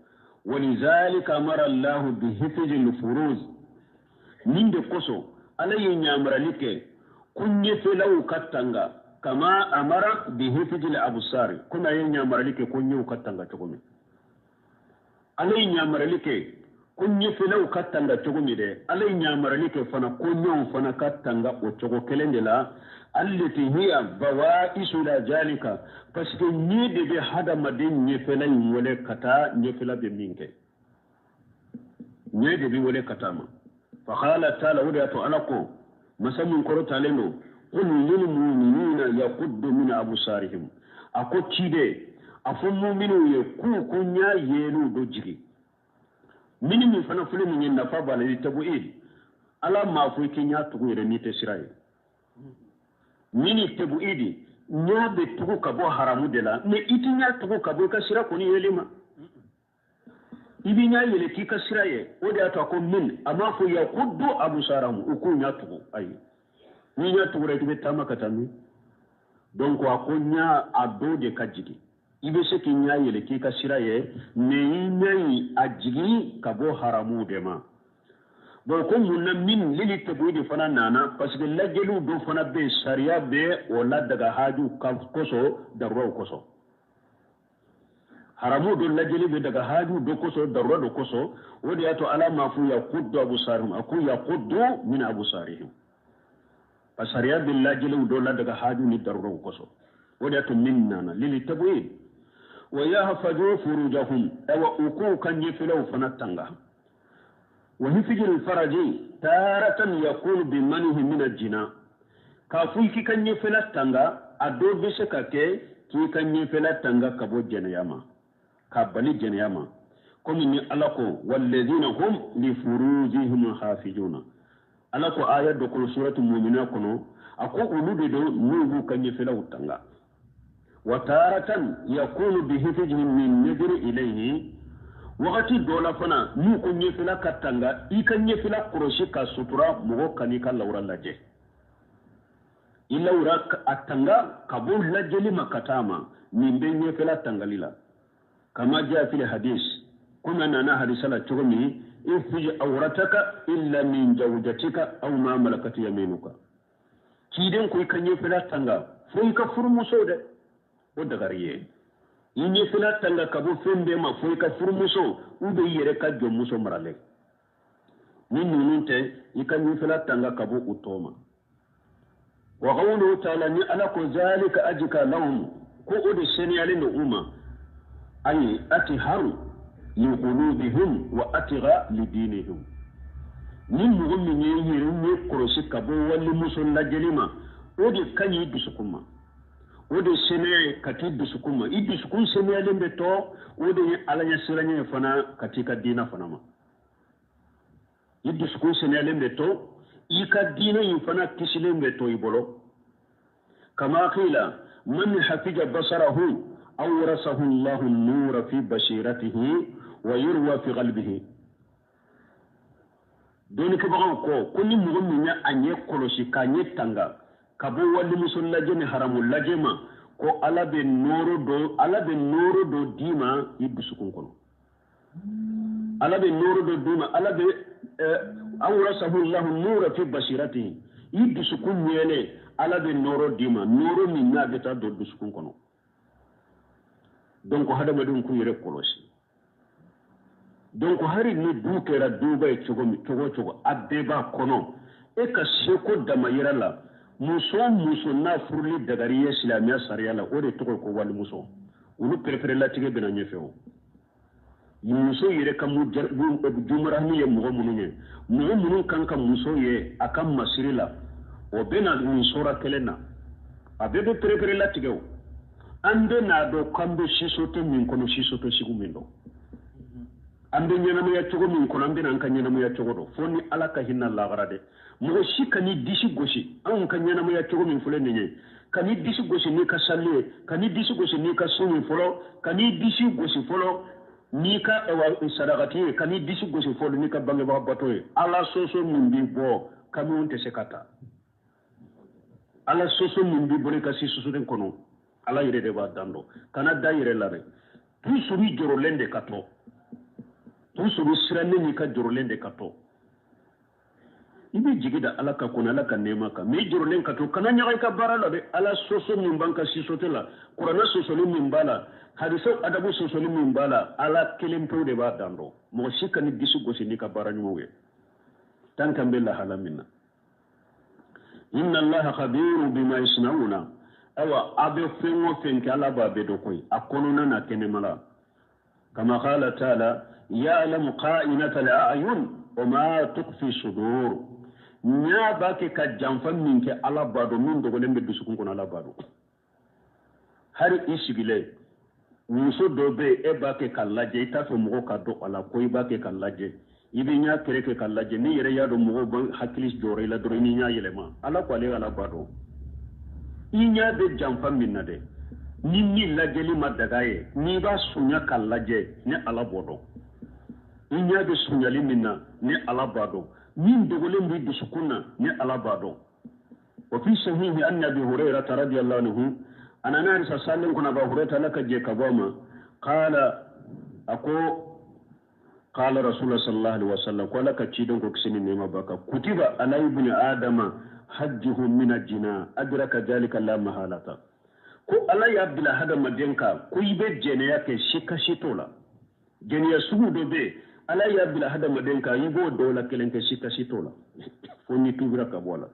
Walizalika amara Allahu bi hifzil furuj, nin de kosɔn Ala ye ɲamarali kɛ ko ɲɛfɛlaw ka tanga, kama amara bi hifzil absari, komi a ye ɲamarali kɛ ko ɲɛw ka tanga cogo min. Ala ye ɲamarali kɛ ko ɲɛfɛlaw ka tanga cogo min dɛ, Ala ye ɲamarali kɛ fana ko ɲɛw fana ka tanga o cogo kelen de la. Allati hiya bawaisu ila zalika, parce que ɲɛ de bɛ hadamaden ɲɛfɛla in wele ka taa ɲɛfɛla bɛ min kɛ, ɲɛ de bɛ wele ka taa ma. Fa qala ta'ala, o de y'a to Ala ko masa min kɔrɔtalen don, qul lil mu'minina yaquddu min absarihim, a ko ciden A fɔ muminw ye k'u ko ɲa yeeliw dɔ jigi. Mini min fana filɛ nin ye nafa b'a la i tabu'id. Ala m'a fɔ i k'i ɲa tugu yɛrɛ n'i tɛ sira ye. Mini tabu'idi ɲa bɛ tugu ka bɔ haramu de la, mais i tɛ ɲa tugu ka bɔ i ka sira kɔni yeli ma. I b'i ɲa yɛlɛ k'i ka sira ye, o de y'a to a ko min, a m'a fɔ yakuddu abusarahum, u k'u ɲa tugu, ayi. N'i ɲa tugura i bɛ taama ka taa min? Donc a ko ɲa a dɔ de ka jigin. I bɛ se k'i ɲa yɛlɛ k'i ka sira ye, mais i ɲa in a jigin ka bɔ haramu de ma. Bon ko mun na min lili tabu'idi fana nana, parce que lajɛliw dɔ fana bɛ yen, sariya bɛ o ladaga hajuw kosɔn, daruraw kosɔn. Haramu dɔ lajɛli bɛ daga hajuw dɔ kosɔn, darura dɔ kosɔn. O de y'a to Ala m'a fɔ yakuddu abusarihum, a ko yakuddu min abusarihim. A sariya bɛ lajɛliw dɔ ladaga haju ni daruraw kosɔn. O de y'a to min nana lili tabu'id. Wa yahfazu furujahum, awa u k'u ka ɲɛfɛlaw fana tanga. Wa hifzul faraji taratan yakunu bi manihi min al-jina. K'a fɔ i k'i ka ɲɛfɛla tanga, a dɔ bɛ se ka kɛ k'i ka ɲɛfɛla tanga ka bɔ jɛnɛya ma, k'a bali jɛnɛya ma. Komi ni Ala ko walladhina hum li furujihim hafizuna. Ala ko aya dɔ kɔnɔ suratu mumina kɔnɔ, a ko olu de don n'u b'u ka ɲɛfɛlaw tanga. Wa taratan yakunu bi hifzihim min nadri ilayhi. Wagati dɔ la fana n'u ko ɲɛfɛla ka tanga, i ka ɲɛfɛla kɔlɔsi ka sutura, mɔgɔ kan'i ka lawura lajɛ. I lawura a tanga ka bɔ lajɛli ma ka taa ma, nin bɛ ɲɛfɛla tangali la. Kama jaa fil hadis, komi a nana hadisa la cogo min, ihfij awrataka illa min zawjatika aw ma malakat yaminuka. Ciden ko i ka ɲɛfɛla tanga fo i ka furumuso dɛ, o dagari ye. I ɲɛfɛla tanga ka bɔ fɛn bɛɛ ma fo i ka furumuso ou bien i yɛrɛ ka jɔnmuso maralen. Ni ninnu tɛ, i ka ɲɛfɛla tanga ka bɔ u tɔ ma. Wa qawluhu ta'ala, ni Ala ko zalika ajka lahum, ko o de seniyalen don u ma. Ayi atharu li qulubihim wa atgha li dinihim. Ni mɔgɔ min ye yɛrɛ ɲɛ kɔlɔsi ka bɔ walimuso lajɛli ma, o de ka ɲi i dusukun ma. O de seniya ye ka t'i dusukun ma. I dusukun seniyalen bɛ to, o de ye Ala ɲɛsiranɲɛ ye fana ka t'i ka diinɛ fana ma. I dusukun seniyalen bɛ to, i ka diinɛ in fana kisilen bɛ to i bolo. Kama qila man hafija basarahu awrasahu Allahu an-nura fi basiratihi wa yurwa fi qalbihi. Dɔnnikɛbagaw ko ni mɔgɔ min ye a ɲɛ kɔlɔsi k'a ɲɛ tanga ka bɔ walimuso lajɛ ni haramu lajɛ ma, ko Ala bɛ nɔɔrɔ dɔ, Ala bɛ nɔɔrɔ dɔ d'i ma i dusukun kɔnɔ. Ala bɛ nɔɔrɔ dɔ d'i ma, Ala bɛ awrasahu Allahu an-nura fi basiratihi. I dusukun ɲɛlen, Ala bɛ nɔɔrɔ d'i ma, nɔɔrɔ min n'a bɛ taa don dusukun kɔnɔ. Donc hadamadenw k'u yɛrɛ kɔlɔsi. Donc hari ni du kɛra duba ye cogo min, cogo o cogo, a bɛɛ b'a kɔnɔ. E ka seko damayira la, muso o muso n'a furuli dagari ye silamɛya sariya la, o de tɔgɔ ye ko walimuso. Olu pɛrɛpɛrɛlatigɛ bɛna ɲɛfɛ o. Muso yɛrɛ ka jumarahami ye mɔgɔ minnu ye, mɔgɔ minnu kan ka muso ye a ka masiri la, o bɛna nin sora kelen na. A bɛɛ bɛ pɛrɛpɛrɛlatigɛ o. An bɛ n'a dɔn k'an bɛ sisote min kɔnɔ, sisote sugu min dɔn. An bɛ ɲɛnamaya cogo min kɔnɔ, an bɛna an ka ɲɛnamaya cogo dɔn. Fo ni Ala ka hinɛ lahara dɛ. Mɔgɔ si kan'i disi gosi, anw ka ɲɛnamaya cogo min filɛ nin ye, kan'i disi gosi n'i ka sali ye, kan'i disi gosi n'i ka sun ye fɔlɔ, kan'i disi gosi fɔlɔ n'i ka sadakati ye, kan'i disi gosi fɔlɔ n'i ka bangebaga bato ye. Ala sɔsɔ min b'i bɔ, kamiw tɛ se ka taa. Ala sɔsɔ min b'i bolo i ka si sosoden kɔnɔ, Ala yɛrɛ de b'a dan dɔn. Kana da yɛrɛ la dɛ. Toujours i jɔrɔlen de ka to. Toujours sirannen n'i ka jɔrɔlen de ka to. I bɛ jigi da Ala ka kɔnɔ, Ala ka nɛɛma kan. Mais i jɔrɔlen ka to, kana ɲaga i ka baara la dɛ. Ala sɔsɔ min b'an ka sisote la, kuranɛ sɔsɔli min b'a la, hadisaw adabu sɔsɔli min b'a la, Ala kelen pewu de b'a dan dɔn. Mɔgɔ si kan'i disi gosi n'i ka baara ɲumanw ye. Tant qu'an bɛ lahala min na. Inna Allaha khabirun bima yasnauna. Ayiwa, a bɛ fɛn o fɛn kɛ, Ala b'a bɛɛ dɔn koyi, a kɔnɔna n'a kɛnɛma la. Kama qala ta'ala, ya'lamu kha'inata al-a'yun wa ma tukhfi sudur. Ɲa b'a kɛ ka janfa min kɛ, Ala b'a dɔn, min dogolen bɛ dusukun kɔnɔ, Ala b'a dɔn. Hari i sigilen, Muso dɔ bɛ yen, e b'a kɛ ka lajɛ, i t'a fɛ mɔgɔ ka dɔn a la ko i b'a kɛ ka lajɛ. I bɛ ɲɛ kɛrɛ kɛ ka lajɛ, n'i yɛrɛ y'a dɔn mɔgɔw bɛ hakili jɔrɔ i la dɔrɔn, i ni ɲɛ yɛlɛma. Ala ko ale Ala b'a dɔn i ɲɛ bɛ janfa min na dɛ. Ni min lajɛli ma daga ye, n'i b'a sunya ka lajɛ, ne Ala b'o dɔn. I ɲɛ bɛ sunyali min na, ne Ala b'a dɔn. Min dogolen b'i dusukun na, ne Ala b'a dɔn. Wa fi sahihi an Abi Hurairata radiyallahu anhu, a nana hadisa salen kɔnɔ, Aba Hurairata, Ala ka jɛ ka bɔ a ma, qala, a ko qala Rasulullah sallallahu alaihi wasallam, ko Ala ka ciden ko kisi ni nɛɛma b'a kan, kutiba ala ibni adama hajjuhu min ajina adraka dhalika la mahalata. Ko Ala y'a bila hadamaden kan ko i bɛ jɛnɛya kɛ, sika si t'o la. Jɛnɛya sugu dɔ bɛ yen, Ala y'a bila hadamaden kan i b'o dɔw la kelen kɛ, sika si t'o la, fo n'i tubira ka bɔ a la.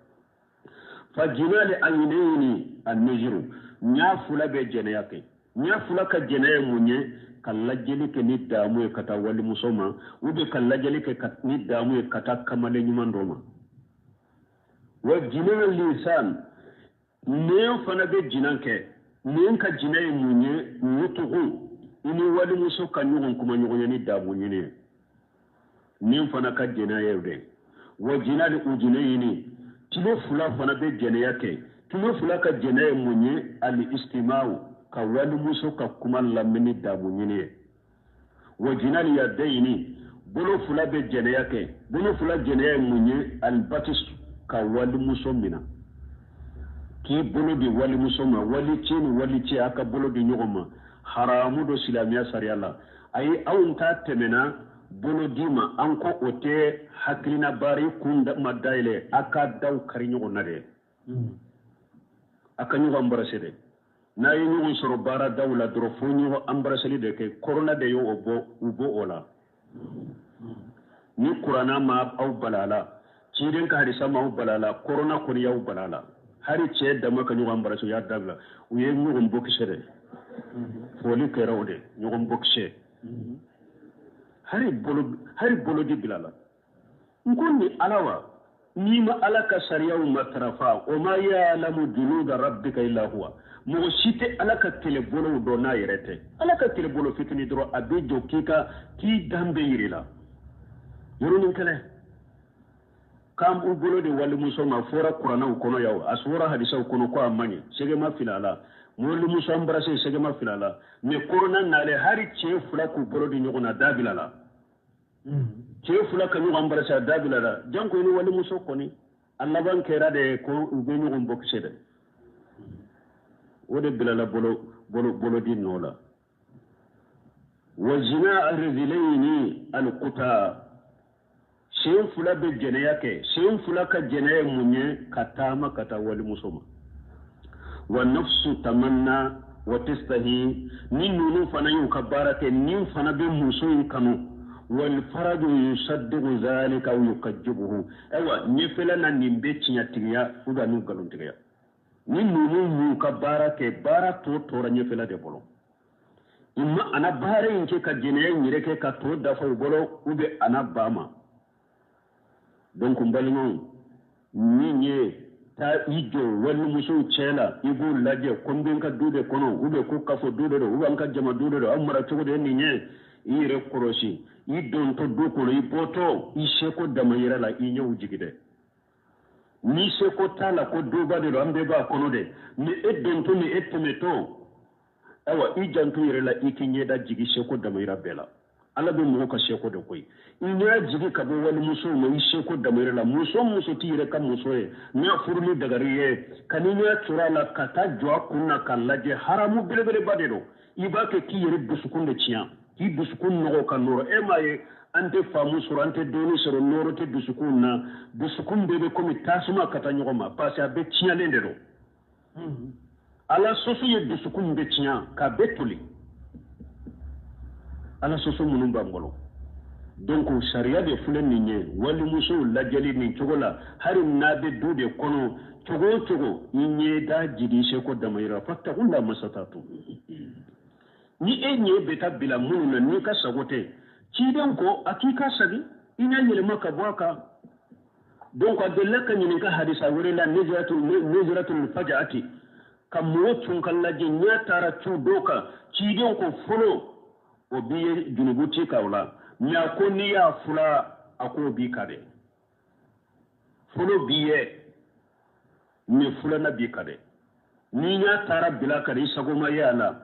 Fa jinali ayinayini an-nizru, ɲa fila bɛ jɛnɛya kɛ. Ɲa fila ka jɛnɛya ye mun ye? Ka lajɛli kɛ ni daamu ye ka taa walimuso ma, ou bien ka lajɛli kɛ ni daamu ye ka taa kamalen ɲuman dɔ ma. Wa jina lisan, nɛn fana bɛ jina kɛ. Nɛn ka jina ye mun ye? Nutugu, i ni walimuso ka ɲɔgɔn kuma ɲɔgɔn ye ni daamu ɲini ye. Nɛn fana ka jɛnɛya ye o de. Wa jina li ujunayini, tulo fila fana bɛ jɛnɛya kɛ. Tulo fila ka jɛnɛya ye mun ye? Al istimaw, ka walimuso ka kuma lamɛn ni daamu ɲini ye. Wa jina li yadayini, bolo fila bɛ jɛnɛya kɛ. Bolo fila jɛnɛya ye mun ye? Al batis, ka walimuso minɛ, k'i bolo di walimuso ma, walicɛ ni walicɛ a ka bolo di ɲɔgɔn ma, haramu don silamɛya sariya la. Ayi, anw ta tɛmɛna bolo di ma, an ko o tɛ hakilina baara, i kun ma dayɛlɛ, a ka daw kari ɲɔgɔn na dɛ, a ka ɲɔgɔn embrasser dɛ. N'a ye ɲɔgɔn sɔrɔ baara daw la dɔrɔn, fo ɲɔgɔn embrasseli de kɛ. Korona de y'o bɔ, u bɔ o la. Ni kuranna ma aw bala a la, ciden ka hadisa ma aw bala a la, korona kɔni y'aw bala a la. Hali cɛ dama ka ɲɔgɔn embrasser, u y'a dabila, u ye ɲɔgɔn bɔkisɛ dɛ. Foli kɛra o de, ɲɔgɔn bɔkisɛ. Hari bolo di bila la. N ko ni Ala wa, n'i ma Ala ka sariyaw matarafa, o ma ya'lamu junuda rabbika illa huwa. Mɔgɔ si tɛ Ala ka kɛlɛbolow dɔn n'a yɛrɛ tɛ. Ala ka kɛlɛbolo fitinin dɔrɔn, a bɛ jɔ k'i ka k'i danbe yir'i la. Yɔrɔnin kɛlɛ k'an b'u bolo di walimuso ma, fɔra kuranɛw kɔnɔ yan, a fɔra hadisaw kɔnɔ ko a man ɲi, sɛgɛma fili a la. Walimuso embrasser, sɛgɛma fili a la. Mais korona nalen, hali cɛ fila k'u bolo di ɲɔgɔn na, da bila la. Cɛ fila ka ɲɔgɔn embrasser, a da bila la. Janko ni walimuso kɔni, a laban kɛra de ko u bɛ ɲɔgɔn bɔkisɛ dɛ. O de bilala bolo bolo bolo di nɔ la. Wa zina arzilayni alquta, sen fila bɛ jɛnɛya kɛ. Sen fila ka jɛnɛya ye mun ye? Ka taama ka taa walimuso ma. Wa nafsu tamanna wa tastahi, ni ninnu fana y'u ka baara kɛ, ni fana bɛ muso in kanu. Wal faraju yusaddiqu zalika aw yukazzibuhu. Ayiwa, ɲɛfɛla na nin bɛ tiɲɛtigiya ou bien n'u nkalontigiya. Ni ninnu y'u ka baara kɛ, baara tɔ tora ɲɛfɛla de bolo. Imma ana baara in kɛ ka jɛnɛya in yɛrɛ kɛ ka tɔ dafa u bolo, ou bien ana ba ma. Donc n balimaw, min ye taa i jɔ walimusow cɛ la, i b'u lajɛ ko n bɛ n ka du de kɔnɔ, ou bien ko kafo du de don, ou bien an ka jama du de don, aw mara cogo de ye nin ye. I yɛrɛ kɔlɔsi, i dontɔ du kɔnɔ, i bɔtɔ, i seko dama yɛrɛ la, i ɲɛw jigi dɛ. Ni seko t'a la ko duba de don, an bɛɛ b'a kɔnɔ dɛ, mais e dontɔ ni e tɛmɛtɔ, ayiwa, i janto yɛrɛ la, i k'i ɲɛda jigi seko dama yira bɛɛ la. Ala bɛ mɔgɔ ka seko de koyi. I ɲɛ jigi ka bɔ walimusow ma, i seko dama yɛrɛ la. Muso muso t'i yɛrɛ ka muso ye, n'a furuli dagari ye, ka n'i ɲɛ cɔrɔ a la ka taa jɔ a kun na k'a lajɛ, haramu belebeleba de don. I b'a kɛ k'i yɛrɛ dusukun de tiɲɛ, k'i dusukun nɔgɔ ka nɔrɔ. E m'a ye, an tɛ faamu sɔrɔ, an tɛ dɔɔni sɔrɔ, nɔrɔ tɛ dusukun na. Dusukun bɛɛ bɛ komi tasuma ka taa ɲɔgɔn ma, parce que a bɛɛ tiɲɛlen de don. Ala sɔsɔ ye dusukun bɛ tiɲɛ k'a bɛɛ toli. Ala sɔsɔ minnu b'an bolo. Donc sariya de filɛ nin ye, walimusow lajɛli nin cogo la, hali n'a bɛ du de kɔnɔ, cogo o cogo, i ɲɛda jigi seko damayira, fattaqullaha mastata'tum. Ni e ɲɛ bɛ taa bila minnu na, n'i ka sago tɛ, ciden ko a k'i ka sagi, i ɲɛ yɛlɛma ka bɔ a kan. Donc a delila ka ɲininka hadisa wɛrɛ la, nizratul faja'ati. Ka mɔgɔ cun ka lajɛ ɲɛ taara cu dɔ kan ciden ko fɔlɔ o b'i ye junubu t'i kan o la mais a ko n'i y'a fula a k'o b'i kan dɛ fɔlɔ b'i ye mais filanan b'i kan dɛ n'i ɲɛ taara bila kan i sago ma ye a la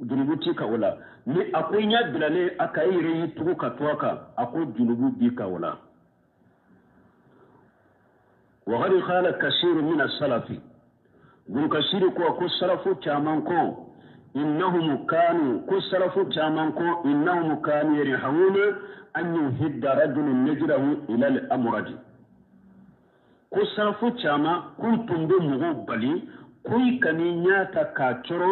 junubu t'i kan o la mais a ko i ɲɛ bilalen a kan i yɛrɛ y'i tugu ka to a kan a ko junubu b'i kan o la. وقد قال كثير من السلف بن كثير ko salafu caman ko innahum kanu ko salafu caman ko innahum kanu yarihuna an yuhidda rajulun najrahu ila al-amrad ko salafu caman k'u tun bɛ mɔgɔw bali ko i kan'i ɲɛ ta k'a cɔrɔ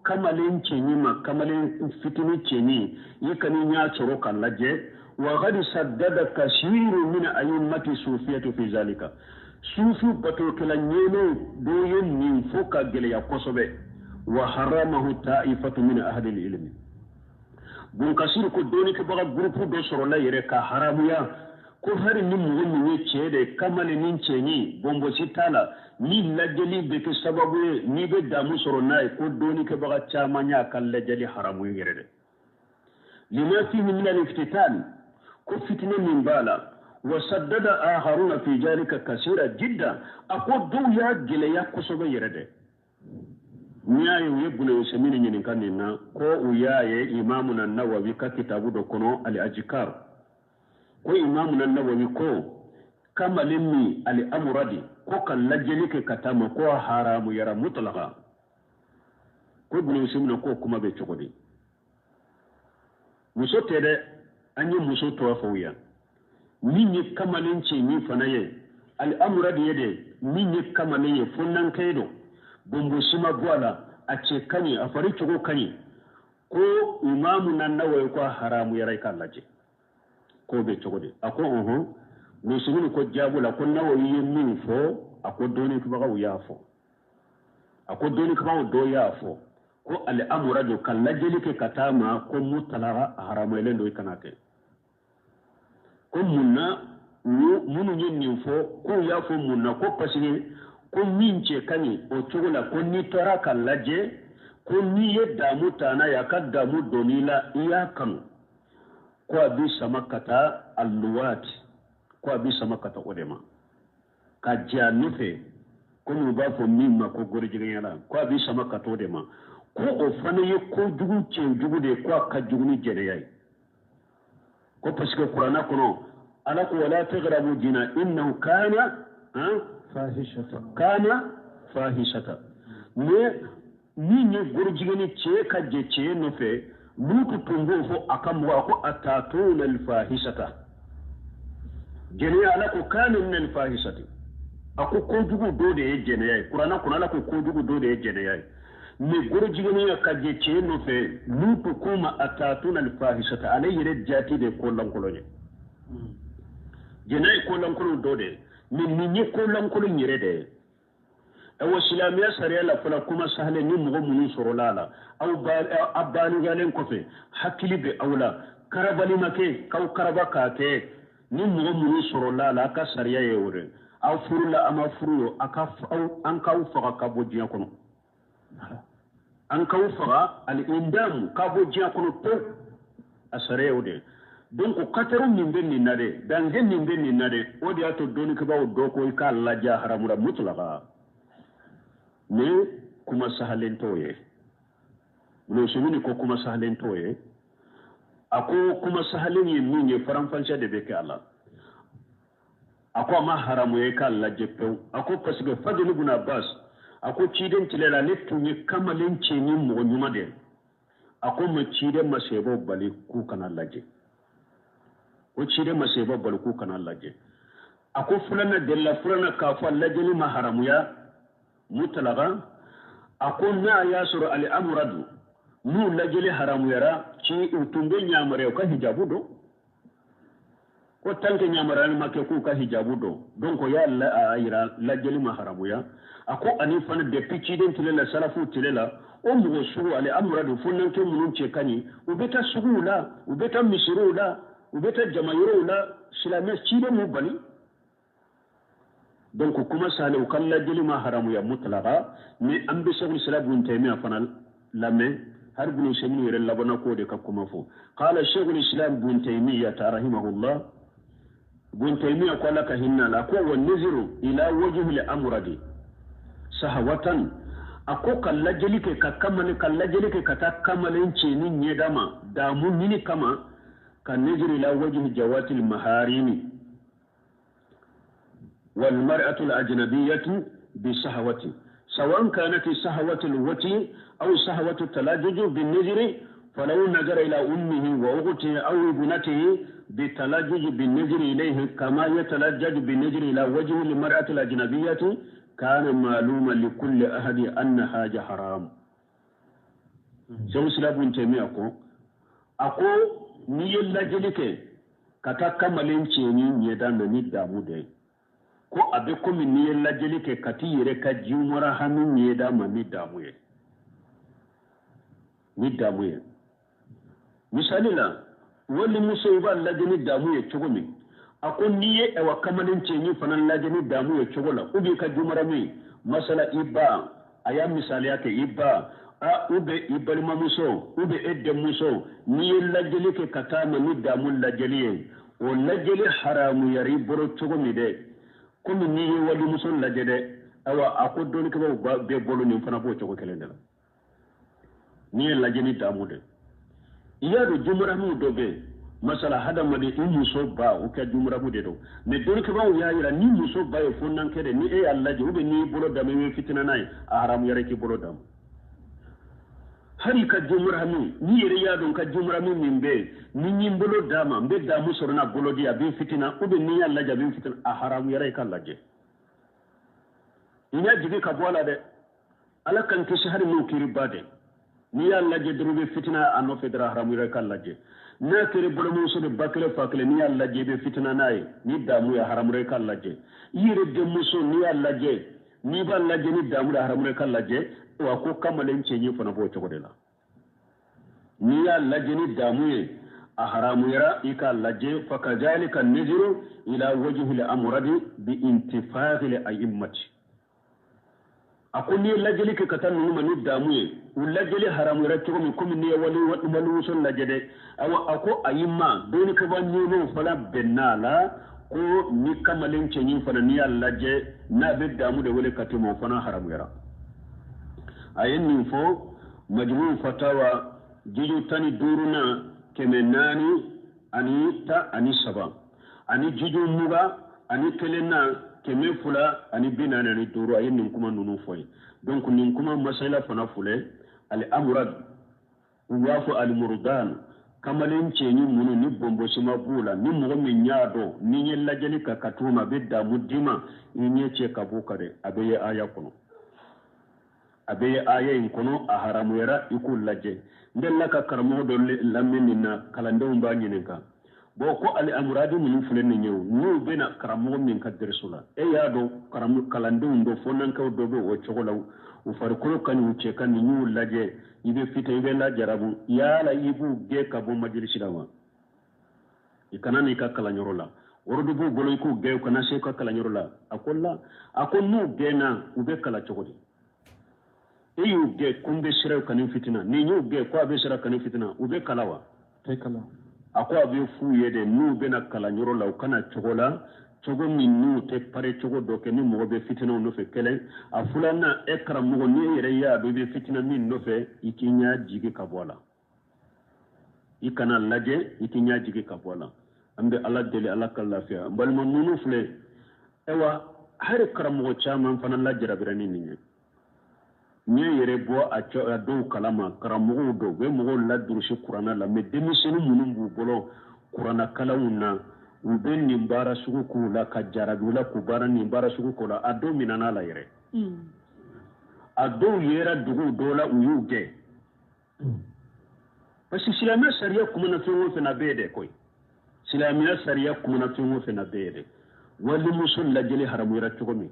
kamalen cɛɲi ma kamalen fitinin cɛɲi i kan'i ɲɛ cɔrɔ k'a lajɛ. وقد سدد كثير من أئمة الصوفية في ذلك suufi batokɛla ɲɛnɛw dɔ ye nin fɔ ka gɛlɛya kosɛbɛ. Wa haramahu ta'ifatu min ahli ilmi Bunkasiri ko dɔnnikɛbaga gurupu dɔ sɔrɔla yɛrɛ ka haramuya ko hari ni mɔgɔ min ye cɛ de kamalennin cɛɲi bɔnbɔsi t'a la ni lajɛli bɛ kɛ sababu ye n'i bɛ damu sɔrɔ n'a ye ko dɔnnikɛbaga caman y'a ka lajɛli haramu yɛrɛ dɛ. Lima fihi min al-iftitan ko fitinɛ min b'a la. Wa saddada akharuna fi zalika kasira jidda a ko dɔw y'a gɛlɛya kosɛbɛ yɛrɛ dɛ. N'i y'a ye u ye Ibn Usaymin ɲininka nin na ko u y'a ye Imamuna Nawawi ka kitabu dɔ kɔnɔ al-Azkar ko Imamuna Nawawi ko kamalen min al-amradi ko ka lajɛli kɛ ka taa ma ko haramu yara mutlaka ko Ibn Usaymin ko kuma bɛ cogo di. Muso tɛ dɛ, an ye muso tɔgɔ fɔ yan min ye kamalen cɛɲi fana ye al-amradi ye dɛ min ye kamalen ye fo nankɛ don bonbosi ma bɔ a la a cɛ ka ɲi a fari cogo ka ɲi ko Imamuna Nawawi ko haramu yara i k'a lajɛ k'o bɛ cogo di. A ko ɔhɔn Muslimini ko jaabu la ko Nawawi ye min fɔ a ko dɔnnikɛbagaw y'a fɔ a ko dɔnnikɛbagaw dɔw y'a fɔ ko al-amradu ka lajɛli kɛ ka taa ma ko mutalaga haramuyalen don i kana kɛ. Ko mun na minnu ye nin fɔ k'u y'a fɔ mun na ko parce que ko min cɛ ka ɲi o cogo la ko n'i taara ka lajɛ ko n'i ye damu ta n'a ye a ka damu donn'i la i y'a kanu ko a b'i sama ka taa aluwaati ko a b'i sama ka taa o de ma ka jɛ a nɔfɛ komi u b'a fɔ min ma ko gorijigɛnyala ko a b'i sama ka taa o de ma ko o fana ye kojugu cɛjugu de ye ko a ka jugu ni jɛnɛya ye ko parce que kuranna kɔnɔ ala ko wala taqrabu zina innahu kana kana fahishata mais min ye gorijigɛni cɛ ka jɛ cɛ nɔfɛ Lutu tun b'o fɔ a ka mɔgɔ a ko atatuna alfahishata jɛnɛya ala ko kana min alfahishati a ko kojugu dɔ de ye jɛnɛya ye kuranna kɔnɔ ala ko kojugu dɔ de ye jɛnɛya ye mais gorijigɛniya ka jɛ cɛ nɔfɛ Lutu ko ma atatuna alfahishata ale yɛrɛ jaati de ye ko lankolon ye jɛnɛya ye ko lankolon dɔ de ye mais nin ye ko lankolon yɛrɛ de ye. Awa silamɛya sariya la fana kuma sahalen ni mɔgɔ minnu sɔrɔla a la aw baligalen kɔfɛ hakili bɛ aw la karabali ma kɛ k'aw karaba k'a kɛ ni mɔgɔ minnu sɔrɔla a la a ka sariya ye o de aw furula a ma furu ye a ka an k'aw faga ka bɔ diɲɛ kɔnɔ an k'aw faga al-indamu ka bɔ diɲɛ kɔnɔ pewu a sariya ye o de ye. Donc kataru min bɛ nin na dɛ dange min bɛ nin na dɛ o de y'a to dɔnnikɛbaaw dɔ ko i k'a lajɛ haramura mutlaka mais kuma sahalen t'o ye. Muslimini ko kuma sahalen t'o ye a ko kuma sahalen ye min ye faranfasiya de bɛ kɛ a la a ko a ma haramu ye k'a lajɛ pewu a ko parce que Fadil ibn Abbas a ko ciden tile la ale tun ye kamalen cɛɲi mɔgɔ ɲuman de ye a ko ma ciden ma sɛbɛw bali k'u kana lajɛ ko ciden ma sɛbɛw bali k'u kana lajɛ a ko filanan delila filanan k'a fɔ lajɛli ma haramuya mutlaka a ko n'a y'a sɔrɔ al-amradu n'u lajɛli haramuyara ci u tun bɛ ɲamaruya u ka hijabu don ko tant que ɲamaruyali ma kɛ k'u ka hijabu don donc o y'a yira lajɛli ma haramuya a ko ani fana depuis ciden tile la salafu tile la o mɔgɔ sugu al-amradu fo nankɛ minnu cɛ ka ɲi u bɛ taa suguw la u bɛ taa misiriw la u bɛ taa jama yɔrɔw la silamɛ ciden m'u bali. Donc kuma sale u ka lajɛli ma haramuya mutlaka, mais an bɛ Sheikhul Islam Ibn Taymiyyah fana lamɛn, har Ibn Usaymin yɛrɛ labanna k'o de ka kuma fɔ. Qala Sheikhul Islam Ibn Taymiyyah rahimahullah, Ibn Taymiyyah ko Ala ka hinɛ la, ko wa niziru ila wajhi al-amradi sahawatan, a ko ka lajɛli kɛ ka kamalen ka lajɛli kɛ ka taa kamalen cɛnin ɲɛda ma damu ɲini kama, ka niziru ila wajhi jawatil maharimi wal mar'atu al ajnabiyatu bi sahawati, sawan kanat sahawatu al wati aw sahawatu talajuju bin nizri, falaw nazara ila ummihi wa ukhtihi aw ibnatihi بالتلجج بالنجر إليه كما يتلجج بالنجر إلى وجه المرأة الأجنبية، كان معلوما لكل أحد أن حاجة حرام. Sheikhul Islam Ibn Taymiyyah ko a ko n'i ye lajɛli kɛ ka taa kamalen cɛnin ɲɛda na ni damu de ye, ko a bɛ komi n'i ye lajɛli kɛ ka t'i yɛrɛ ka jiwara hami ɲɛda ma ni damu ye, ni damu ye. Misali la, walimuso i b'a lajɛ ni damu ye cogo min, a ko n'i ye ɛwa kamalen cɛnin fana lajɛ ni damu ye cogo la, ou bien i ka jumaramu, masala i ba, a y'a misaliya kɛ i ba, a ou bien i balimamuso, ou bien e denmuso, n'i ye lajɛli kɛ ka taa ma ni damu lajɛli ye, o lajɛli haramuyara i bolo cogo min dɛ, komi n'i ye walimuso lajɛ dɛ, ayiwa a ko dɔnnikɛbaaw bɛɛ bolo nin fana b'o cogo kelen de la, n'i ye lajɛ ni damu dɛ. I y'a dɔn jumaramu dɔ bɛ yen, masala hadamaden i muso ba o kɛ jumaramu de don, mais dɔnnikɛbaaw y'a yira ni muso ba ye fo nankɛ dɛ, ni e y'a lajɛ ou bien n'i bolo d'a ma i bɛ fitina n'a ye, a haramuyara i k'i bolo d'a ma. Hali i ka jumaramu, n'i yɛrɛ y'a dɔn ka jumaramu min bɛ yen, ni n ye n bolo d'a ma n bɛ damu sɔrɔ n'a bolo di, a bɛ fitina, ou bien n'i y'a lajɛ a bɛ fitina, a haramuyara i ka lajɛ. I y'a jigin ka bɔ a la dɛ, Ala k'an kisi hali n'o kiri ba dɛ, n'i y'a lajɛ dɔrɔn i bɛ fitina a nɔfɛ dɔrɔn, haramuyara i ka lajɛ. N'a kɛra balimamuso de ba kelen fa kelen, n'i y'a lajɛ i bɛ fitina n'a ye ni damu ye, haramuyara i ka lajɛ. I yɛrɛ denmuso n'i y'a lajɛ, n'i b'a lajɛ ni damu ye, haramuyara i ka lajɛ. Wa ko kamalen cɛɲi fana b'o cogo de la, n'i y'a lajɛ ni damu ye, a haramuyara i k'a lajɛ. Fakazalika niziru ila wajhi al-amradi bi intifaqi al-a'immati, a ko n'i ye lajɛli kɛ ka taa ninnu ma ni damu ye, u lajɛli haramuyara cogo min, komi n'i ye walimuso lajɛ dɛ, awa a ko ayi ma dɔnnikɛbaa ɲɛmaw fana bɛnna la ko ni kamalen cɛɲi fana n'i y'a lajɛ n'a bɛ damu de wele ka tɛmɛ, o fana haramuyara. A ye nin fɔ Majmu Fatawa jiju 15nan 413 ani jiju 21nan 245, a ye nin kuma ninnu fɔ ye. Donc nin kuma masala fana filɛ, al-amrad, u b'a fɔ al-murdan, kamalen cɛɲi minnu ni bɔnbɔsima b'u la, ni mɔgɔ min y'a dɔn n'i ye lajɛli ka ka t'u ma a bɛ damu d'i ma, i ɲɛ cɛ ka b'o kan dɛ, a bɛ ye aya kɔnɔ, a bɛ ye aya in kɔnɔ, a haramuyara i k'u lajɛ. N delila ka karamɔgɔ dɔ lamɛn nin na, kalandenw b'a ɲininka, bon ko ali amuradi minnu filɛ nin ye o, n'u bɛna karamɔgɔ min ka dɛrɛso la, e y'a dɔn kalandenw dɔ fɔnankɛw dɔ bɛ o cogo la, u farikolo ka ɲi, u cɛ ka ɲi, n'i y'u lajɛ i bɛ fita, i bɛ lajarabu, yala i b'u gɛn ka bɔ majilisi la wa? I kana n'i ka kalanyɔrɔ la, ordre b'u bolo i k'u gɛn u kana se i ka kalanyɔrɔ la. A ko la, a ko n'u gɛnna u bɛ kalan cogo di? E y'u gɛn ko n bɛ siran ka nin fitina, ni y'u gɛn ko a bɛ siran ka nin fitina, u bɛ kalan wa? Tɛ kalan. A ko a bɛ f'u ye de, n'u bɛna kalanyɔrɔ la, u kana cogo la cogo min n'u tɛ pare cogo dɔ kɛ ni mɔgɔ bɛ fitinaw nɔfɛ. Kelen a filanan, e karamɔgɔ, n'i yɛrɛ y'a dɔn i bɛ fitina min nɔfɛ, i k'i ɲɛ jigi ka bɔ a la, i kana lajɛ, i k'i ɲɛ jigi ka bɔ a la. An bɛ Ala deli, Ala ka lafiya. N balima, ninnu filɛ, ayiwa hali karamɔgɔ caman fana lajarabira ni nin ye. N ye yɛrɛ bɔ a dɔw kalama, karamɔgɔw dɔw u bɛ mɔgɔw ladurusi kuranna la, mais denmisɛnnin minnu b'u bolo kuranna kalanw na, u bɛ nin baara sugu k'u la ka jarabi u la k'u baara nin baara sugu k'u la. A dɔw minɛna la yɛrɛ, a dɔw yera dugu dɔw la, u y'u gɛn, parce que silamɛya sariya kumana fɛn o fɛn na, bɛɛ dɛ koyi, silamɛya sariya kumana fɛn o fɛn na, bɛɛ dɛ. Walimuso lajɛli haramuyara cogo min,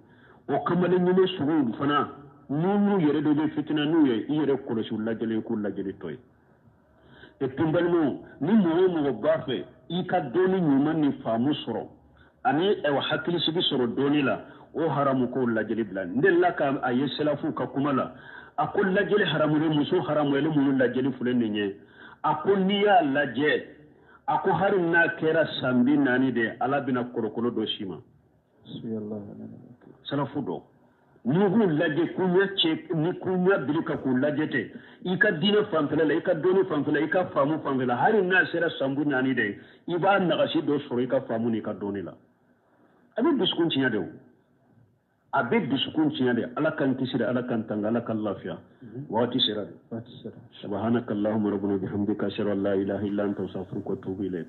o kamalen ɲini suguw fana n'u yɛrɛ dɔ bɛ fitina n'u ye, i yɛrɛ kɔlɔsi u lajɛli k'u lajɛli tɔ ye. Et puis n balimaw, ni mɔgɔ o mɔgɔ b'a fɛ i ka dɔnni ɲuman ni faamu sɔrɔ ani ayiwa hakilisigi sɔrɔ dɔnni la, O haramu ko lajɛli bila. N delila ka a ye sɛlafuw ka kuma la, a ko lajɛli haramuyalen, muso haramuyalen minnu lajɛli filɛ nin ye, a ko n'i y'a lajɛ, a ko hali n'a kɛra san 40 de, Ala bɛna kolokolo dɔ s'i ma. Salafu dɔ n'i k'u lajɛ k'u ɲɛ cɛ ni k'u ɲɛ biri ka k'u lajɛ tɛ, i ka diinɛ fanfɛla la, i ka dɔnni fanfɛla, i ka faamu fanfɛla, hali n'a sera san 40 de, i b'a nagasi dɔ sɔrɔ i ka faamu n'i ka dɔnni la. A bɛ dusukun tiɲɛ de, o a bɛ dusukun tiɲɛ de. Ala k'an kisi de, Ala k'an tanga, Ala k'an lafiya. Waati sera de. Subhanaka allahumma rabbana bihamdika, ashhadu an la ilaha illa anta, astaghfiruka wa atubu ilayk.